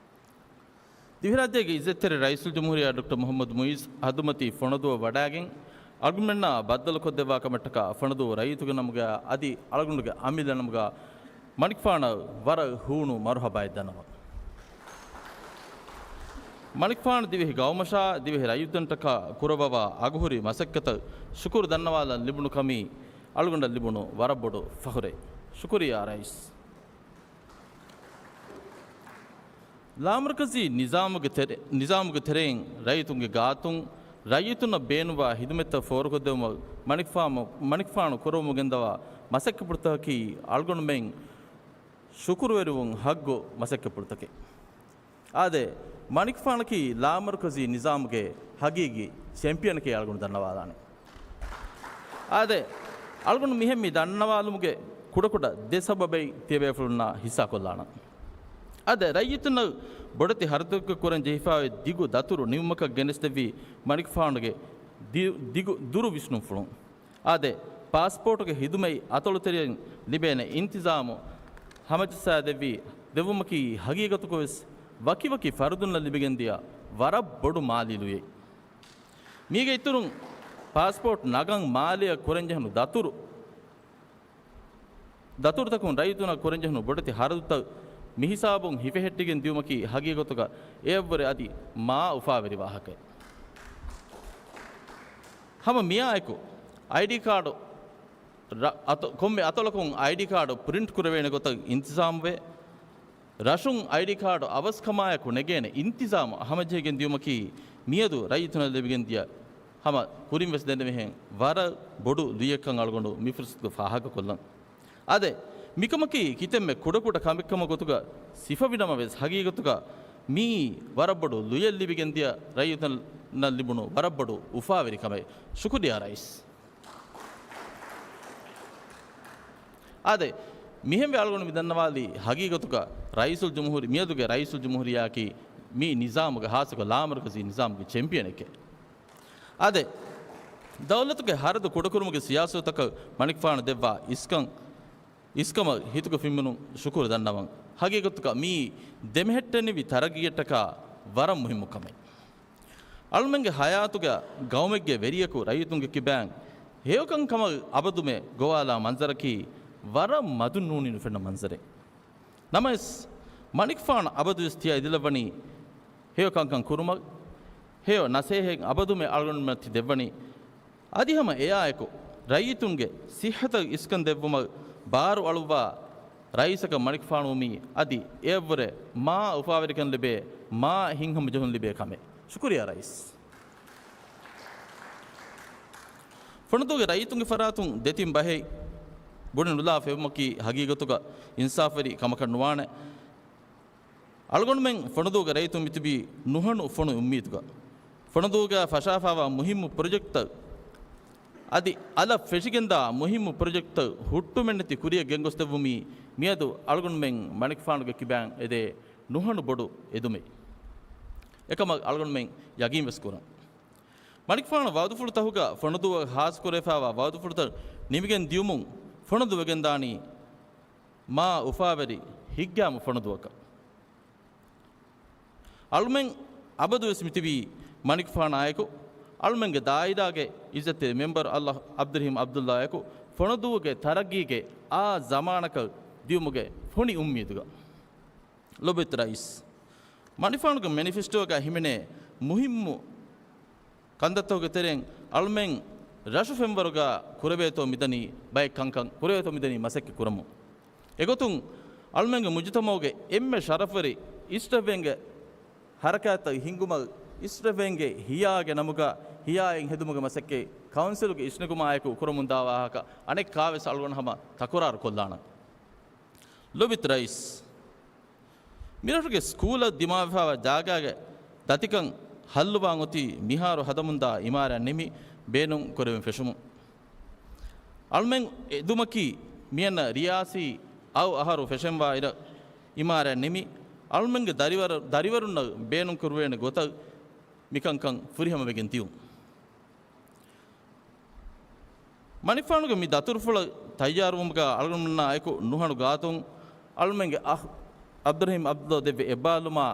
ދިވެހިރާއްޖޭގެ އިއްޒަތްތެރި ރައީސުލްޖުމްހޫރިއްޔާ ޑޮކްޓަރ މުޙައްމަދު މުޢިއްޒު ހަދުމަތީ ފޮނަދޫއަށް ވަޑައިގެން، އަޅުގަނޑުމެންނާ ބައްދަލުކޮށްދެއްވާ ކަމަށްޓަކާ ފޮނަދޫ ރައްޔިތުގެ ނަމުގައި އަދި އަޅުގަނޑުގެ އަމިއްލަ ނަމުގައި މަނިކުފާނަށް ވަރަށް ހޫނު މަރުޙަބާއެއް ދަންނަވަން. މަނިކުފާނު ދިވެހި ގައުމަށާ ދިވެހި ރައްޔިތުންނަށްޓަކާ ކުރައްވަވާ އަގުހުރި މަސައްކަތަށް ޝުކުރު ދަންނަވާލަން ލިބުނު ކަމީ އަޅުގަނޑަށް ލިބުނު ވަރަށް ބޮޑު ފަޚުރެއް. ޝުކުރިއްޔާ ރައީސް. ލާމަރުކަޒީ ނިޒާމުގެ ތެރެ-، ނިޒާމުގެ ތެރެއިން ރައްޔިތުންގެ ގާތުން ރައްޔިތުންނަށް ބޭނުންވާ ހިދުމަތްތައް ފޯރުކޮށްދެވުމަށް މަނިކުފާމު-، މަނިކުފާނު ކުރައްވަމުން ގެންދަވާ މަސައްކަތްޕުޅުތަކަކީ އަޅުގަނޑުމެން ޝުކުރުވެރިވުން ހައްގު މަސައްކަތްޕުޅުތަކެއް. އާދެ، މަނިކުފާނަކީ ލާމަރުކަޒީ ނިޒާމުގެ ހަގީގީ ޗެމްޕިއަނަކޭ އަޅުގަނޑު ދަންނަވާލާނެ. އާދެ، އަޅުގަނޑު މިހެން މި ދަންނަވާލުމުގެ ކުޑަކުޑަ ދެ ސަބަބެއް ތިޔަބޭފުޅުންނާ ހިއްސާކޮށްލާނަން. އާދެ، ރައްޔިތުންނަށް ބޮޑެތި ހަރަދުތަކަށް ކުރަން ޖެހިފައި ދިގު ދަތުރު ނިމުމަކަށް ގެނެސްދެއްވީ މަނިކުފާނުގެ ދި-، ދިގު ދުރު ވިސްނުންފުޅުން. އާދެ، ޕާސްޕޯޓުގެ ހިދުމަތް އަތޮޅުތެރެއިން ލިބޭނެ އިންތިޒާމު ހަމަޖައްސާދެއްވީ ދެއްވުމަކީ ހަގީގަތުގަވެސް ވަކިވަކި ފަރުދުންނަށް ލިބިގެންދިޔަ ވަރަށް ބޮޑު މާލީ ލުޔެއް. މީގެ އިތުރުން ޕާސްޕޯޓް ނަގަން މާލެއަށް ކުރަންޖެހުނު ދަތުރު، ދަތުރުތަކުން ރައްޔިތުންނަށް ކުރަންޖެހުނު ބޮޑެތި ހަރަދުތައް މިހިސާބުން ހިފެހެއްޓިގެން ދިޔުމަކީ ހަގީގަތުގަ އެއަށްވުރެ އަދި މާ އުފާވެރި ވާހަކައެއް. ހަމަ މިއާއެކު އައިޑީ ކާޑު ރަ-، އަތޮ-، ކޮންމެ އަތޮޅަކުން އައިޑީ ކާޑު ޕްރިންޓް ކުރެވޭނެ ގޮތަށް އިންތިޒާމްވޭ. ރަށުން އައިޑީ ކާޑު އަވަސްކަމާއެކު ނެގޭނެ އިންތިޒާމު ހަމަޖެހިގެން ދިޔުމަކީ މިއަދު ރައްޔިތުންނަށް ލިބިގެންދިޔަ ހަމަ ކުރިންވެސް ދެންނެވިހެން ވަރަށް ބޮޑު ލުޔެއްކަން އަޅުގަނޑު މި ފުރުސަތުގަ ފާހަގަކޮށްލަން. އާދެ، މިކަމަކީ ކިތަންމެ ކުޑަކުޑަ ކަމެއްކަމަށް ގޮތުގަ ސިފަވިނަމަވެސް، ހަގީގަތުގަ މިއީ ވަރަށްބޮޑު ލުޔެއް ލިބިގެންދިޔަ ރައްޔިތުންނަށް ލިބުނު ވަރަށްބޮޑު އުފާވެރި ކަމެއް. ޝުކުރިއްޔާ ރައީސް. އާދެ، މިހެންވެ އަޅުގަނޑު މި ދަންނަވާލީ ހަގީގަތުގަ ރައީސުލްޖުމްހޫރި-، މިއަދުގެ ރައީސުލްޖުމްހޫރިއްޔާއަކީ މި ނިޒާމުގެ، ހާއްސަކޮށް ލާމަރުކަޒީ ނިޒާމުގެ ޗެމްޕިއަނެކޭ. އާދެ، ދައުލަތުގެ ހަރަދު ކުޑަކުރުމުގެ ސިޔާސަތުތަކަށް މަނިކުފާނު ދެއްވާ އިސްކަން، އިސްކަމަށް ހިތުގަ ފިންމުނު ޝުކުރު ދަންނަވަން. ހަގީގަތުގަ މިއީ ދެމެހެއްޓެނިވި ތަރައްގީއަށްޓަކާ ވަރަށް މުހިއްމު ކަމެއް. އަޅުމެންގެ ހަޔާތުގަ ގައުމެއްގެ ވެރިޔަކު ރައްޔިތުންގެ ކިބައިން ހެޔޮކަންކަމަށް އަބަދުމެ ގޮވާލާ މަންޒަރަކީ ވަރަށް މަދުން ނޫނީ ނުފެންނަ މަންޒަރެއް. ނަމަވެސް، މަނިކުފާނު އަބަދުވެސް ތިޔަ އެދިލައްވަނީ ހެޔޮ ކަންކަން ކުރުމަށް، ހެޔޮ ނަސޭހަތް އަބަދުމެ އަޅުގަނޑުމެންނަށް ތި ދެއްވަނީ. އަދި ހަމަ އެއާއެކު، ރައްޔިތުންގެ ސިއްހަތަށް އިސްކަން ދެއްވުމަށް ބާރު އަޅުއްވާ ރައީސަކަށް މަނިކުފާނުވުމީ އަދި އެއަށްވުރެ މާ އުފާވެރިކަން ލިބޭ، މާ ހިތްހަމަޖެހުން ލިބޭ ކަމެއް. ޝުކުރިއްޔާ ރައީސް. ފޮނަދޫގެ ރައްޔިތުންގެ ފަރާތުން ދެތިން ބަހެއް ބުނެ ނުލާ ފެވުމަކީ ހަގީގަތުގަ އިންސާފުވެރި ކަމަކަށް ނުވާނެ. އަޅުގަނޑުމެން ފޮނަދޫގެ ރައްޔިތުން މިތިބީ ނުހަނު ފޮނު އުއްމީދުގަ. ފޮނަދޫގަ ފަށާފާވާ މުހިއްމު ޕްރޮޖެކްޓްތައް އަދި އަލަށް ފެށިގެންދާ މުހިއްމު ޕްރޮޖެކްޓްތައް ހުއްޓުމެއްނެތި ކުރިއަށް ގެންގޮސްދެއްވުމީ މިއަދު އަޅުގަނޑުމެން މަނިކުފާނުގެ ކިބައިން އެދޭ ނުހަނު ބޮޑު އެދުމެއް. އެކަމަށް އަޅުގަނޑުމެން ޔަގީންވެސް ކުރަން. މަނިކުފާނު ވައުދުފުޅުތަކުގަ ފޮނަދޫއަށް ހާސްކުރެވިފާވާ ވައުދުފުޅުތައް ނިމިގެން ދިޔުމުން ފޮނަދޫ ވެގެންދާނީ މާ އުފާވެރި ހިތްގައިމު ފޮނަދޫއަކަށް. އަޅުމެން އަބަދުވެސް މިތިބީ މަނިކުފާނާއެކު، އަޅުމެންގެ ދާއިރާގެ އިއްޒަތްތެރި މެމްބަރު އައްލާ އަބްދުރަހީމް އަބްދުއްލާއެކު، ފޮނަދޫގެ ތަރައްގީގެ އާ ޒަމާނަކަށް ދިޔުމުގެ ފޮނި އުއްމީދުގަ. ލޮބުވެތި ރައީސް، މަނިކުފާނުގެ މެނިފެސްޓޯގަ ހިމެނޭ މުހިއްމު ކަންތައްތަކުގެ ތެރެއިން އަޅުމެން ރަށު ފެންވަރުގަ ކުރެވޭތޯ މިދަނީ ބައެއް ކަންކަން، ކުރެވޭތޯ މިދަނީ މަސައްކަތް ކުރަމުން. އެގޮތުން އަޅުމެންގެ މުޖުތަމަޢުގެ އެންމެ ޝަރަފުވެރި އިސްރަށްވެންގެ ހަރަކާތްތައް ހިންގުމަށް އިސްރަށްވެންގެ ހިޔާގެ ނަމުގަ ހިޔާއިން ހެދުމުގެ މަސައްކަތް ކައުންސިލުގެ އިސްނެގުމާއެކު ކުރަމުންދާ ވާހަކަ އަނެއްކާވެސް އަޅުގަނޑު ހަމަ ތަކުރާރު ކޮށްލާނަން. ލޮބުވެތި ރައީސް، މިރަށުގެ ސްކޫލަށް ދިމާވެފައިވާ ޖާގާގެ ދަތިކަން ހައްލުވާން އޮތީ މިހާރު ހަދަމުންދާ އިމާރާތް ނިމި ބޭނުން ކުރެވެން ފެށުމުން. އަޅުމެން އެދުމަކީ މިއަންނަ ރިޔާސީ އައު އަހަރު ފެށެންވާ އިރަށް އިމާރާތް ނިމި، އަޅުމެންގެ ދަރިވަރ-، ދަރިވަރުންނަށް ބޭނުން ކުރެވޭނެ ގޮތަށް މިކަންކަން ފުރިހަމަވެގެން ދިޔުން. މަނިކުފާނުގެ މި ދަތުރުފުޅަށް ތައްޔާރުވުމުގަ އަޅުގަނޑުމެންނާ އެކު ނުހަނު ގާތުން އަޅުމެންގެ އަޚް އަބްދުރަހީމް އަބްދުﷲ ދެއްވި އެއްބާލުމާ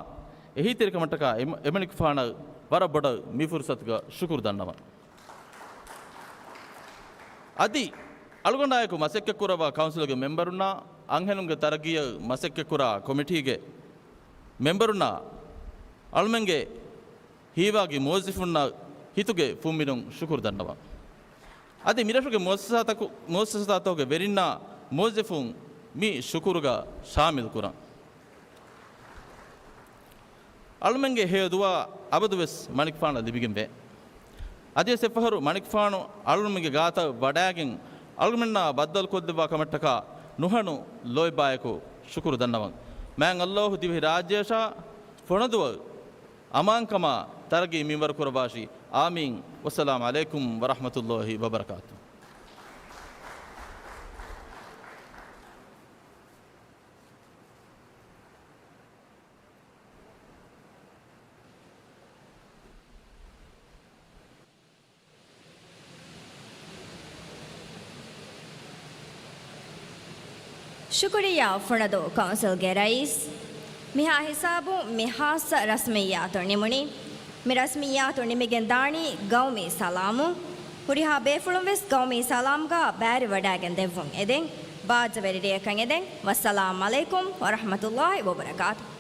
އެހީތެރިކަމަށްޓަކާ އެމަ-، އެމަނިކުފާނަށް ވަރަށް ބޮޑަށް މި ފުރުސަތުގަ ޝުކުރު ދަންނަވަން. އަދި އަޅުގަނޑާއެކު މަސައްކަތްކުރައްވާ ކައުންސިލުގެ މެމްބަރުންނާ، އަންހެނުންގެ ތަރައްގީއަށް މަސައްކަތްކުރާ ކޮމިޓީގެ މެމްބަރުންނާ، އަޅުމެންގެ ހީވާގި މުވައްޒަފުންނަށް ހިތުގެ ފުންމިނުން ޝުކުރު ދަންނަވަން. އަދި މިރަށުގެ މުއައްސަސާތަކު-، މުއައްސަސާތަކުގެ ވެރިންނާ މުވައްޒަފުން މި ޝުކުރުގަ ޝާމިލް ކުރަން. އަޅުމެންގެ ހެޔޮ ދުޢާ އަބަދުވެސް މަނިކުފާނަށް ލިބިގެންވޭ. އަދިވެސް އެއްފަހަރު މަނިކުފާނު އަޅުގަނޑުމެންގެ ގާތަށް ވަޑައިގެން އަޅުގަނޑުމެންނާ ބައްދަލުކޮށްދެއްވާ ކަމަށްޓަކާ ނުހަނު ލޯތްބާއެކު ޝުކުރު ދަންނަވަން. މާތް އައްލާހު ދިވެހި ރާއްޖެއަށާ ފޮނަދޫއަށް އަމާންކަމާ ތަރައްގީ މިންވަރު ކުރައްވާށި. އާމީން. ވައްސަލާމް ޢަލައިކުމް ވަރަޙްމަތުﷲ ވަބަރަކާތުހު. ޝުކުރިއްޔާ ފޮނަދޫ ކައުންސިލްގެ ރައީސް. މިހާ ހިސާބުން މި ހާއްސަ ރަސްމިއްޔާތު ނިމުނީ. މި ރަސްމިއްޔާތު ނިމިގެން ދާނީ ގައުމީ ސަލާމުން. ހުރިހާ ބޭފުޅުން ވެސް ގައުމީ ސަލާމްގަ ބައިވެރިވަޑައިގެން ދެއްވުން އެދެން. ބާއްޖަވެރި ރެއަކަށް އެދެން. ވައްސަލާމް ޢަލައިކުމް ވަރަޙްމަތުﷲ ވަބަރަކާތުހު.